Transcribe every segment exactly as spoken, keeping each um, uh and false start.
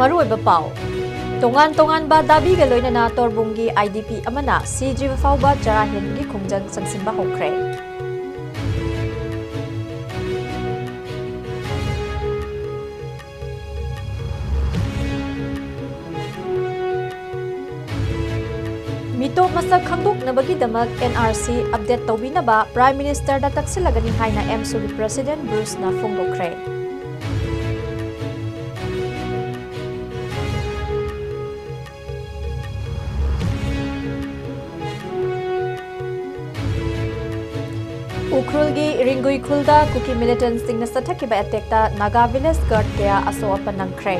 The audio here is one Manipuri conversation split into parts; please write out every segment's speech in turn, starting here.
ꯃꯔꯨꯑꯣꯏꯕ ꯄꯥꯎ꯫ ꯇꯣꯉꯥꯟ ꯇꯣꯉꯥꯟꯕ ꯗꯥꯕꯤꯒ ꯂꯣꯏꯅꯅ ꯇꯣꯔꯕꯨꯡꯒꯤ IDP ꯑꯃꯅ ꯁꯤꯗ꯭ꯔꯤꯕ ꯐꯥꯎꯕ ꯆꯔꯥ ꯍꯦꯟꯕꯒꯤ ꯈꯣꯡꯖꯪ ꯆꯪꯁꯤꯟꯕ ꯍꯧꯈ꯭ꯔꯦ꯫ ꯃꯤꯇꯣꯞ ꯃꯁꯛ ꯈꯪꯗꯣꯛꯅꯕꯒꯤꯗꯃꯛ NRC update ꯇꯧꯕꯤꯅꯕ Prime Ministerꯗ ꯇꯛꯁꯤꯜꯂꯒꯅꯤ ꯍꯥꯏꯅ AMSUꯒꯤ President Bruceꯅ ꯐꯣꯡꯗꯣꯛꯈ꯭ꯔꯦ꯫ ꯎꯈ꯭ꯔꯨꯜꯒꯤ ꯔꯤꯡꯒꯨꯏ ꯈꯨꯜꯗ ꯀꯨꯀꯤ militantꯁꯤꯡꯅ ꯆꯠꯊꯈꯤꯕ attackꯇ Naga village guard ꯀꯌꯥ ꯑꯁꯣꯛ ꯑꯄꯟ ꯅꯪꯈ꯭ꯔꯦ꯫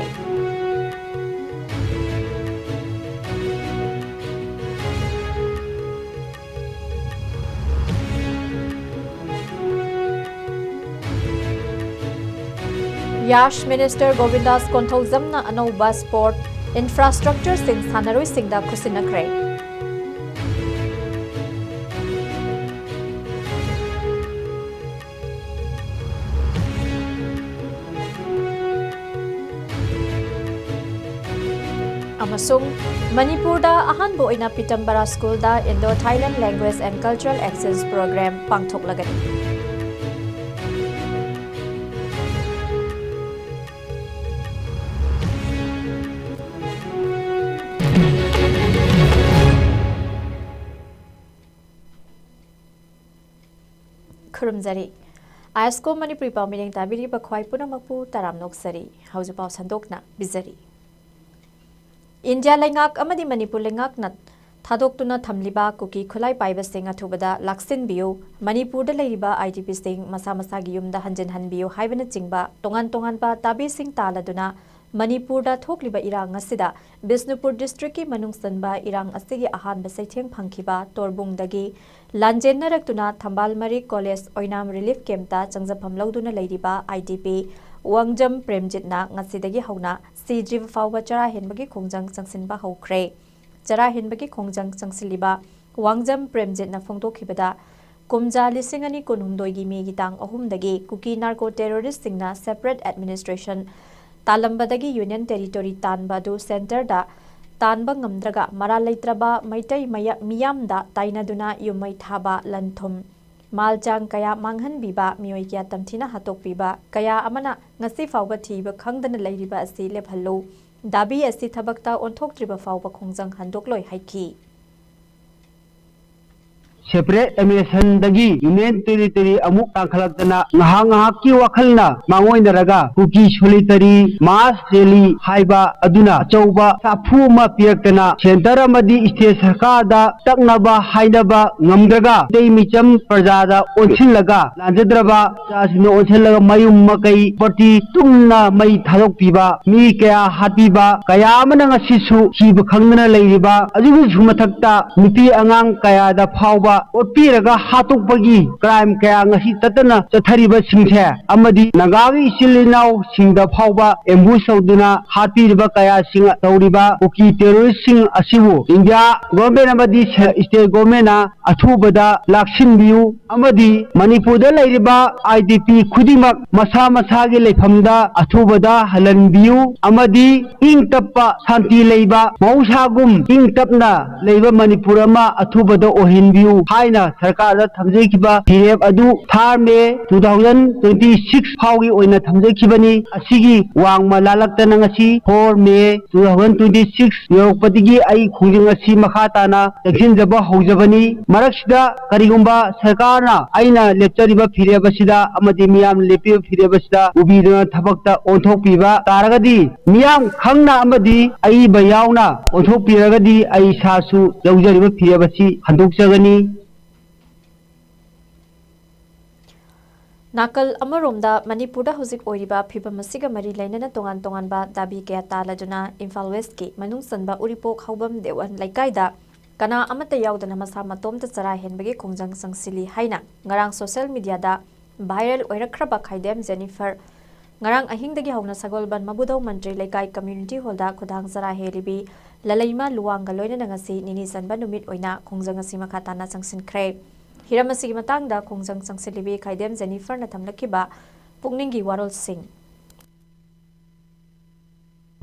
Yash Minister Govindas Konthoujamꯅ ꯑꯅꯧꯕ sport infrastructureꯁꯤꯡ ꯁꯥꯟꯅꯔꯣꯏꯁꯤꯡꯗ ꯈꯨꯠꯁꯤꯟꯅꯈ꯭ꯔꯦ꯫ ꯑꯃꯁꯨꯡ ꯃꯅꯤꯄꯨꯔꯗ ꯑꯍꯥꯟꯕ ꯑꯣꯏꯅ ꯄꯤꯇꯝꯕꯔꯥ ꯁ꯭ꯀꯨꯜꯗ Indo-Thailand Language and Cultural Exchange Program ꯄꯥꯡꯊꯣꯛꯂꯒꯅꯤ꯫ ꯈꯨꯔꯨꯝꯖꯔꯤ꯫ ISCO Manipuri ꯄꯥꯎꯃꯤꯔꯦꯡ ꯇꯥꯕꯤꯔꯤꯕ ꯈ꯭ꯋꯥꯏ ꯄꯨꯝꯅꯃꯛꯄꯨ ꯇꯔꯥꯝꯅ ꯑꯣꯛꯆꯔꯤ꯫ ꯍꯧꯖꯤꯛ ꯄꯥꯎ ꯁꯟꯗꯣꯛꯅ ꯄꯤꯖꯔꯤ꯫ ꯏꯟꯗꯤꯌꯥ ꯂꯩꯉꯥꯛ ꯑꯃꯗꯤ ꯃꯅꯤꯄꯨꯔ ꯂꯩꯉꯥꯛꯅ ꯊꯥꯗꯣꯛꯇꯨꯅ ꯊꯝꯂꯤꯕ ꯀꯨꯀꯤ ꯈꯨꯠꯂꯥꯏ ꯄꯥꯏꯕꯁꯤꯡ ꯑꯊꯨꯕꯗ ꯂꯥꯛꯁꯤꯟꯕꯤꯌꯨ, ꯃꯅꯤꯄꯨꯔꯗ ꯂꯩꯔꯤꯕ IDPꯁꯤꯡ ꯃꯁꯥ ꯃꯁꯥꯒꯤ ꯌꯨꯝꯗ ꯍꯟꯖꯤꯟꯍꯟꯕꯤꯌꯨ ꯍꯥꯏꯕꯅꯆꯤꯡꯕ ꯇꯣꯉꯥꯟ ꯇꯣꯉꯥꯟꯕ ꯗꯥꯕꯤꯁꯤꯡ ꯇꯥꯜꯂꯗꯨꯅ ꯃꯅꯤꯄꯨꯔꯗ ꯊꯣꯛꯂꯤꯕ ꯏꯔꯥꯡ ꯑꯁꯤꯗ ꯕꯤꯁꯅꯨꯄꯨꯔ districtꯀꯤ ꯃꯅꯨꯡ ꯆꯟꯕ ꯏꯔꯥꯡ ꯑꯁꯤꯒꯤ ꯑꯍꯥꯟꯕ ꯆꯩꯊꯦꯡ ꯐꯪꯈꯤꯕ ꯇꯣꯔꯕꯨꯡꯗꯒꯤ ꯂꯥꯟꯖꯦꯟꯅꯔꯛꯇꯨꯅ ꯊꯝꯕꯥꯜ ꯃꯔꯤꯛ college ꯑꯣꯏꯅꯥꯝ relief campꯇ ꯆꯪꯖꯐꯝ ꯂꯧꯗꯨꯅ ꯂꯩꯔꯤꯕ IDP ꯋꯥꯡꯖꯝ ꯄ꯭ꯔꯦꯝꯖꯤꯠꯅ ꯉꯁꯤꯗꯒꯤ ꯍꯧꯅ ꯁꯤꯗ꯭ꯔꯤꯕ ꯐꯥꯎꯕ ꯆꯔꯥ ꯍꯦꯟꯕꯒꯤ ꯈꯣꯡꯖꯪ ꯆꯪꯁꯤꯟꯕ ꯍꯧꯈ꯭ꯔꯦ꯫ ꯆꯔꯥ ꯍꯦꯟꯕꯒꯤ ꯈꯣꯡꯖꯪ ꯆꯪꯁꯤꯜꯂꯤꯕ ꯋꯥꯡꯖꯝ ꯄ꯭ꯔꯦꯝꯖꯤꯠꯅ ꯐꯣꯡꯗꯣꯛꯈꯤꯕꯗ, ꯀꯨꯝꯖꯥ ꯂꯤꯁꯤꯡ ꯑꯅꯤ ꯀꯨꯟꯍꯨꯝꯗꯣꯏꯒꯤ ꯃꯦꯒꯤ ꯇꯥꯡ ꯑꯍꯨꯝꯗꯒꯤ ꯀꯨꯀꯤ narco terroristꯁꯤꯡꯅ separate administration ꯇꯥꯜꯂꯝꯕꯗꯒꯤ ꯌꯨꯅꯤꯌꯟ ꯇꯦꯔꯤꯇꯣꯔꯤ ꯇꯥꯟꯕ ꯑꯗꯨ ꯁꯦꯟꯇꯔꯗ ꯇꯥꯟꯕ ꯉꯝꯗ꯭ꯔꯒ ꯃꯔꯥꯜ ꯂꯩꯇ꯭ꯔꯕ ꯃꯩꯇꯩ ꯃꯌꯥ-, ꯃꯤꯌꯥꯝꯗ ꯇꯥꯏꯅꯗꯨꯅ ꯌꯨꯝ ꯃꯩ ꯊꯥꯕ, ꯂꯟ ꯊꯨꯝ, ꯃꯥꯜ ꯆꯥꯡ ꯀꯌꯥ ꯃꯥꯡꯍꯟꯕꯤꯕ, ꯃꯤꯑꯣꯏ ꯀꯌꯥ ꯇꯝꯊꯤꯅ ꯍꯥꯠꯇꯣꯛꯄꯤꯕ, ꯀꯌꯥ ꯑꯃꯅ ꯉꯁꯤ ꯐꯥꯎꯕ ꯊꯤꯕ ꯈꯪꯗꯅ ꯂꯩꯔꯤꯕ ꯑꯁꯤ ꯂꯦꯞꯍꯜꯂꯨ꯫ ꯗꯥꯕꯤ ꯑꯁꯤ ꯊꯕꯛꯇ ꯑꯣꯟꯊꯣꯛꯇ꯭ꯔꯤꯕ ꯐꯥꯎꯕ ꯈꯣꯡꯖꯪ ꯍꯟꯗꯣꯛꯂꯣꯏ ꯍꯥꯏꯈꯤ꯫ ꯁꯦꯄꯔꯦꯠ ꯑꯦꯃꯦꯁꯟꯗꯒꯤ ꯌꯨꯅꯤꯌꯟ ꯇꯦꯔꯤꯇꯣꯔꯤ ꯑꯃꯨꯛ ꯇꯥꯡꯈꯠꯂꯛꯇꯅ ꯉꯥꯏꯍꯥꯛ ꯉꯥꯏꯍꯥꯛꯀꯤ ꯋꯥꯈꯜꯅ ꯃꯥꯡꯑꯣꯏꯅꯔꯒ ꯀꯨꯀꯤ ꯁꯣꯂꯤꯇꯔꯤ ꯃꯥꯁ ꯔꯦꯂꯤ ꯍꯥꯏꯕ ꯑꯗꯨꯅ ꯑꯆꯧꯕ ꯁꯥꯐꯨ ꯑꯃ ꯄꯤꯔꯛꯇꯅ ꯁꯦꯟꯇꯔ ꯑꯃꯗꯤ ꯁ꯭ꯇꯦꯠ ꯁꯔꯀꯥꯔꯗ ꯇꯛꯅꯕ ꯍꯥꯏꯅꯕ ꯉꯝꯗ꯭ꯔꯒ ꯃꯤꯇꯩ ꯃꯤꯆꯝ ꯄ꯭ꯔꯖꯥꯗ ꯑꯣꯟꯁꯤꯜꯂꯒ ꯂꯥꯟꯖꯗ꯭ꯔꯕ ꯄ꯭ꯔꯖꯥꯁꯤꯡꯅ ꯑꯣꯟꯁꯤꯜꯂꯒ ꯃꯌꯨꯝ ꯃꯀꯩ ꯄ꯭ꯔꯣꯄꯔꯇꯤ ꯇꯨꯝꯅ ꯃꯩ ꯊꯥꯗꯣꯛꯄꯤꯕ, ꯃꯤ ꯀꯌꯥ ꯍꯥꯠꯄꯤꯕ, ꯀꯌꯥ ꯑꯃꯅ ꯉꯁꯤꯁꯨ ꯊꯤꯕ ꯈꯪꯗꯅ ꯂꯩꯔꯤꯕ ꯑꯗꯨꯒꯤꯁꯨ ꯃꯊꯛꯇ ꯅꯨꯄꯤ ꯑꯉꯥꯡ ꯀꯌꯥꯗ ꯐꯥꯎꯕ ꯑꯣꯠꯄꯤꯔꯒ ꯍꯥꯠꯇꯣꯛꯄꯒꯤ ꯀ꯭ꯔꯥꯏꯝ ꯀꯌꯥ ꯉꯁꯤ ꯇꯠꯇꯅ ꯆꯠꯊꯔꯤꯕꯁꯤꯡꯁꯦ ꯑꯃꯗꯤ ꯅꯥꯒꯥꯒꯤ ꯏꯆꯤꯜ ꯏꯅꯥꯎꯁꯤꯡꯗ ꯐꯥꯎꯕ ꯑꯦꯝꯕꯨꯁ ꯇꯧꯗꯨꯅ ꯍꯥꯠꯄꯤꯔꯤꯕ ꯀꯌꯥꯁꯤꯡ ꯇꯧꯔꯤꯕ ꯀꯨꯀꯤ ꯇꯦꯔꯣꯔꯤꯁꯁꯤꯡ ꯑꯁꯤꯕꯨ ꯏꯟꯗꯤꯌꯥ ꯒꯣꯔꯃꯦꯟ ꯑꯃꯗꯤ ꯁꯦ-, ꯁ꯭ꯇꯦꯠ ꯒꯣꯔꯃꯦꯟꯅ ꯑꯊꯨꯕꯗ ꯂꯥꯛꯁꯤꯟꯕꯤꯌꯨ ꯑꯃꯗꯤ ꯃꯅꯤꯄꯨꯔꯗ ꯂꯩꯔꯤꯕ ꯑꯥꯏ ꯗꯤ ꯄꯤ ꯈꯨꯗꯤꯡꯃꯛ ꯃꯁꯥ ꯃꯁꯥꯒꯤ ꯂꯩꯐꯝꯗ ꯑꯊꯨꯕꯗ ꯍꯜꯍꯟꯕꯤꯌꯨ ꯑꯃꯗꯤ ꯏꯪ ꯇꯞꯄ ꯁꯥꯟꯇꯤ ꯂꯩꯕ ꯃꯍꯧꯁꯥꯒꯨꯝ ꯏꯪ ꯇꯞꯅ ꯂꯩꯕ ꯃꯅꯤꯄꯨꯔ ꯑꯃ ꯑꯊꯨꯕꯗ ꯑꯣꯏꯍꯟꯕꯤꯌꯨ ꯍꯥꯏꯅ ꯁꯔꯀꯥꯔꯗ ꯊꯝꯖꯈꯤꯕ ꯐꯤꯔꯦꯞ ꯑꯗꯨ ꯊꯥꯔ ꯃꯦ two thousand twenty six ꯐꯥꯎꯒꯤ ꯑꯣꯏꯅ ꯊꯝꯖꯈꯤꯕꯅꯤ꯫ ꯑꯁꯤꯒꯤ ꯋꯥꯡꯃ ꯂꯥꯜꯂꯛꯇꯅ ꯉꯁꯤ four May two thousand twenty six ꯌꯧꯔꯛꯄꯗꯒꯤ ꯑꯩ ꯈꯣꯡꯖꯪ ꯑꯁꯤ ꯃꯈꯥ ꯇꯥꯅ ꯆꯪꯁꯤꯟꯖꯕ ꯍꯧꯖꯕꯅꯤ꯫ ꯃꯔꯛꯁꯤꯗ ꯀꯔꯤꯒꯨꯝꯕ ꯁꯔꯀꯥꯔꯅ ꯑꯩꯅ ꯂꯦꯞꯆꯔꯤꯕ ꯐꯤꯔꯦꯞ ꯑꯁꯤꯗ ꯑꯃꯗꯤ ꯃꯤꯌꯥꯝꯅ ꯂꯦꯞꯄꯤꯕ ꯐꯤꯔꯦꯞ ꯑꯁꯤꯗ ꯎꯕꯤꯗꯨꯅ ꯊꯕꯛꯇ ꯑꯣꯟꯊꯣꯛꯄꯤꯕ ꯇꯥꯔꯒꯗꯤ, ꯃꯤꯌꯥꯝ ꯈꯪꯅ ꯑꯃꯗꯤ ꯑꯏꯕ ꯌꯥꯎꯅ ꯑꯣꯟꯊꯣꯛꯄꯤꯔꯒꯗꯤ ꯑꯩ ꯏꯁꯥꯁꯨ ꯂꯧꯖꯔꯤꯕ ꯐꯤꯔꯦꯞ ꯑꯁꯤ ꯍꯟꯗꯣꯛꯆꯒꯅꯤ꯫ ꯅꯥꯀꯜ ꯑꯃꯔꯣꯝꯗ ꯃꯅꯤꯄꯨꯔꯗ ꯍꯧꯖꯤꯛ ꯑꯣꯏꯔꯤꯕ ꯐꯤꯕꯝ ꯑꯁꯤꯒ ꯃꯔꯤ ꯂꯩꯅꯅ ꯇꯣꯉꯥꯟ ꯇꯣꯉꯥꯟꯕ ꯗꯥꯕꯤ ꯀꯌꯥ ꯇꯥꯜꯂꯗꯨꯅ ꯏꯝꯐꯥꯜ ꯋꯦꯁ꯭ꯠꯀꯤ ꯃꯅꯨꯡ ꯆꯟꯕ ꯎꯔꯤꯄꯣꯛ ꯍꯥꯎꯕꯝ ꯗꯦꯋꯟ ꯂꯩꯀꯥꯏꯗ ꯀꯅꯥ ꯑꯃꯠꯇ ꯌꯥꯎꯗꯅ ꯃꯁꯥ ꯃꯇꯣꯝꯇ ꯆꯔꯥ ꯍꯦꯟꯕꯒꯤ ꯈꯣꯡꯖꯪ ꯆꯪꯁꯤꯜꯂꯤ ꯍꯥꯏꯅ ꯉꯔꯥꯡ ꯁꯣꯁꯤꯌꯦꯜ ꯃꯤꯗꯤꯌꯥꯗ ꯚꯥꯏꯔꯦꯜ ꯑꯣꯏꯔꯛꯈ꯭ꯔꯕ ꯈꯥꯏꯗꯦꯝ ꯖꯦꯅꯤꯐꯔ ꯉꯔꯥꯡ ꯑꯍꯤꯡꯗꯒꯤ ꯍꯧꯅ ꯁꯒꯣꯜꯕꯟ ꯃꯕꯨꯙꯧ ꯃꯟꯇ꯭ꯔꯤ ꯂꯩꯀꯥꯏ ꯀꯝꯃ꯭ꯌꯨꯅꯤꯇꯤ ꯍꯣꯜꯗ ꯈꯨꯗꯥꯡ ꯆꯔꯥ ꯍꯦꯜꯂꯤꯕꯤ ꯂꯂꯩꯃ ꯂꯨꯋꯥꯡꯒ ꯂꯣꯏꯅꯅ ꯉꯁꯤ ꯅꯤꯅꯤ ꯆꯟꯕ ꯅꯨꯃꯤꯠ ꯑꯣꯏꯅ ꯈꯣꯡꯖꯪ ꯑꯁꯤ ꯃꯈꯥ ꯇꯥꯅ ꯆꯪꯁꯤꯟꯈ꯭ꯔꯦ꯫ ꯍꯤꯔꯝ ꯑꯁꯤꯒꯤ ꯃꯇꯥꯡꯗ ꯈꯣꯡꯖꯪ ꯆꯪꯁꯤꯜꯂꯤꯕꯤ ꯈꯥꯏꯗꯦꯝ ꯖꯦꯅꯤꯐꯔꯅ ꯊꯝꯂꯛꯈꯤꯕ ꯄꯨꯛꯅꯤꯡꯒꯤ ꯋꯥꯔꯣꯜꯁꯤꯡ꯫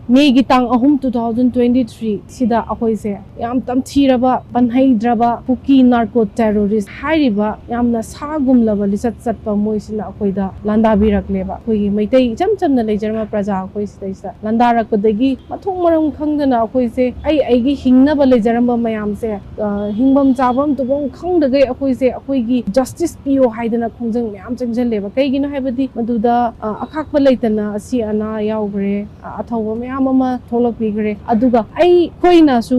ꯃꯦꯒꯤ ꯇꯥꯡ ꯑꯍꯨꯝ, two thousand twenty three ꯁꯤꯗ ꯑꯩꯈꯣꯏꯁꯦ ꯌꯥꯝ ꯇꯝꯊꯤꯔꯕ, ꯄꯟꯍꯩꯗ꯭ꯔꯕ ꯀꯨꯀꯤ ꯅꯥꯔꯀꯣ ꯇꯦꯔꯣꯔꯤꯁ ꯍꯥꯏꯔꯤꯕ ꯌꯥꯝꯅ ꯁꯥꯒꯨꯝꯂꯕ ꯂꯤꯆꯠ ꯆꯠꯄ ꯃꯣꯏꯁꯤꯅ ꯑꯩꯈꯣꯏꯗ ꯂꯥꯟꯗꯥꯕꯤꯔꯛꯂꯦꯕ꯫ ꯑꯩꯈꯣꯏꯒꯤ ꯃꯩꯇꯩ ꯏꯆꯝ ꯆꯝꯅ ꯂꯩꯖꯔꯝꯕ ꯄ꯭ꯔꯖꯥ ꯑꯩꯈꯣꯏ ꯁꯤꯗꯩꯁꯤꯗ ꯂꯥꯟꯗꯥꯔꯛꯄꯗꯒꯤ ꯃꯊꯣꯡ ꯃꯔꯝ ꯈꯪꯗꯅ ꯑꯩꯈꯣꯏꯁꯦ ꯑꯩ ꯑꯩꯒꯤ ꯍꯤꯡꯅꯕ ꯂꯩꯖꯔꯝꯕ ꯃꯌꯥꯝꯁꯦ, ꯑ, ꯍꯤꯡꯐꯝ ꯆꯥꯐꯝ ꯇꯨꯐꯝ ꯈꯪꯗꯈꯩ ꯑꯩꯈꯣꯏꯁꯦ ꯑꯩꯈꯣꯏꯒꯤ ꯖꯁꯇꯤꯁ ꯄꯤꯌꯣ ꯍꯥꯏꯗꯅ ꯈꯣꯡꯖꯪ ꯃꯌꯥꯝ ꯆꯪꯁꯤꯜꯂꯦꯕ꯫ ꯀꯩꯒꯤꯅꯣ ꯍꯥꯏꯕꯗꯤ ꯃꯗꯨꯗ, ꯑ, ꯑꯈꯥꯛꯄ ꯂꯩꯇꯅ ꯑꯁꯤ ꯑꯅꯥ ꯌꯥꯎꯈ꯭ꯔꯦ, ꯑ, ꯑꯊꯧꯕ ꯃꯌꯥꯝ ꯑꯃ ꯊꯣꯛꯂꯛꯄꯤꯈ꯭ꯔꯦ꯫ ꯑꯗꯨꯒ ꯑꯩꯈꯣꯏꯅꯁꯨ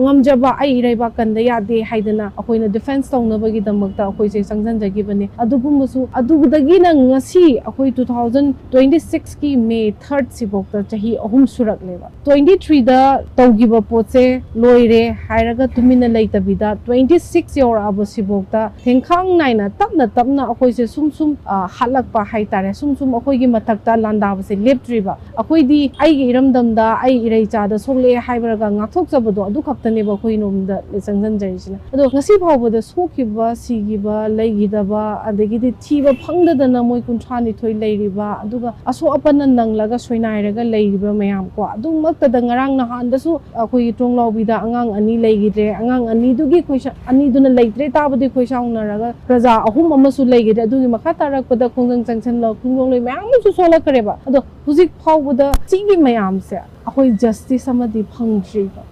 ꯉꯝꯖꯕ, ꯑꯩ ꯏꯔꯩꯕꯥꯛ ꯀꯟꯗ ꯌꯥꯗꯦ ꯍꯥꯏꯗꯅ ꯑꯩꯈꯣꯏꯅ ꯗꯤꯐꯦꯟꯁ ꯇꯧꯅꯕꯒꯤꯗꯃꯛꯇ ꯑꯩꯈꯣꯏꯁꯦ ꯆꯪꯁꯤꯟꯖꯈꯤꯕꯅꯦ꯫ ꯑꯗꯨꯒꯨꯝꯕꯁꯨ, ꯑꯗꯨꯗꯒꯤꯅ ꯉꯁꯤ ꯑꯩꯈꯣꯏ two thousand twenty six ꯀꯤ ꯃꯦ third ꯁꯤꯐꯥꯎꯗ ꯆꯍꯤ ꯑꯍꯨꯝ ꯁꯨꯔꯛꯂꯦꯕ꯫ Twenty three ꯗ ꯇꯧꯈꯤꯕ ꯄꯣꯠꯁꯦ ꯂꯣꯏꯔꯦ ꯍꯥꯏꯔꯒ ꯇꯨꯃꯤꯟꯅ ꯂꯩꯇꯕꯤꯗ, twenty six ꯌꯧꯔꯛꯑꯕ ꯁꯤꯐꯥꯎꯗ ꯊꯦꯡꯈꯥꯡ ꯅꯥꯏꯅ ꯇꯞꯅ ꯇꯞꯅ ꯑꯩꯈꯣꯏꯁꯦ ꯁꯨꯝ ꯁꯨꯝ, ꯑ, ꯍꯥꯠꯂꯛꯄ ꯍꯥꯏꯇꯥꯔꯦ, ꯁꯨꯝ ꯁꯨꯝ ꯑꯩꯈꯣꯏꯒꯤ ꯃꯊꯛꯇ ꯂꯥꯟꯗꯥꯕꯁꯦ ꯂꯦꯞꯇ꯭ꯔꯤꯕ꯫ ꯑꯩꯈꯣꯏꯗꯤ ꯑꯩꯒꯤ ꯏꯔꯝꯗꯝꯗ ꯑꯩ ꯏꯔꯩꯆꯥꯗ ꯁꯣꯛꯂꯛꯑꯦ ꯍꯥꯏꯕꯔꯒ ꯉꯥꯛꯊꯣꯛꯆꯕꯗꯣ ꯑꯗꯨ ꯈꯛꯇꯅꯦꯕ ꯑꯩꯈꯣꯏ ꯅꯣꯡꯃꯗ ꯆꯪꯁꯤꯟꯖꯔꯤꯁꯤꯅ꯫ ꯑꯗꯣ ꯉꯁꯤ ꯐꯥꯎꯕꯗ ꯁꯣꯛꯈꯤꯕ, ꯁꯤꯈꯤꯕ, ꯂꯩꯈꯤꯗꯕ, ꯑꯗꯒꯤꯗꯤ ꯊꯤꯕ ꯐꯪꯗꯗꯅ ꯃꯣꯏ ꯀꯨꯟꯊ꯭ꯔꯥ ꯅꯤꯊꯣꯏ ꯂꯩꯔꯤꯕ, ꯑꯗꯨꯒ ꯑꯁꯣꯛ ꯑꯄꯟꯅ ꯅꯪꯂꯒ ꯁꯣꯏꯅꯥꯏꯔꯒ ꯂꯩꯔꯤꯕ ꯃꯌꯥꯝ ꯀꯣ, ꯑꯗꯨꯃꯛꯇꯗ ꯉꯔꯥꯡ ꯅꯍꯥꯟꯗꯁꯨ ꯑꯩꯈꯣꯏꯒꯤ ꯇ꯭ꯔꯣꯡꯂꯥꯎꯕꯤꯗ ꯑꯉꯥꯡ ꯑꯅꯤ ꯂꯩꯈꯤꯗ꯭ꯔꯦ꯫ ꯑꯉꯥꯡ ꯑꯅꯤꯗꯨꯒꯤ ꯈꯣꯏꯁꯥ-, ꯑꯅꯤꯗꯨꯅ ꯂꯩꯇ꯭ꯔꯦ ꯇꯥꯕꯗꯤ ꯈꯣꯏꯁꯥꯎꯅꯔꯒ ꯄ꯭ꯔꯖꯥ ꯑꯍꯨꯝ ꯑꯃꯁꯨ ꯂꯩꯈꯤꯗ꯭ꯔꯦ꯫ ꯑꯗꯨꯒꯤ ꯃꯈꯥ ꯇꯥꯔꯛꯄꯗ ꯈꯣꯡꯖꯪ ꯆꯪꯁꯤꯟꯂ ꯈꯣꯡꯖꯣꯝ ꯂꯩ ꯃꯌꯥꯝ ꯑꯃꯁꯨ ꯁꯣꯛꯂꯛꯈ꯭ꯔꯦꯕ꯫ ꯑꯗꯣ ꯍꯧꯖꯤꯛ ꯐꯥꯎꯕꯗ ꯁꯤꯒꯤ ꯃꯌꯥꯝꯁꯦ ꯑꯩꯈꯣꯏ ꯖꯁꯇꯤꯁ ꯑꯃꯗꯤ ꯐꯪꯗ꯭ꯔꯤꯕ꯫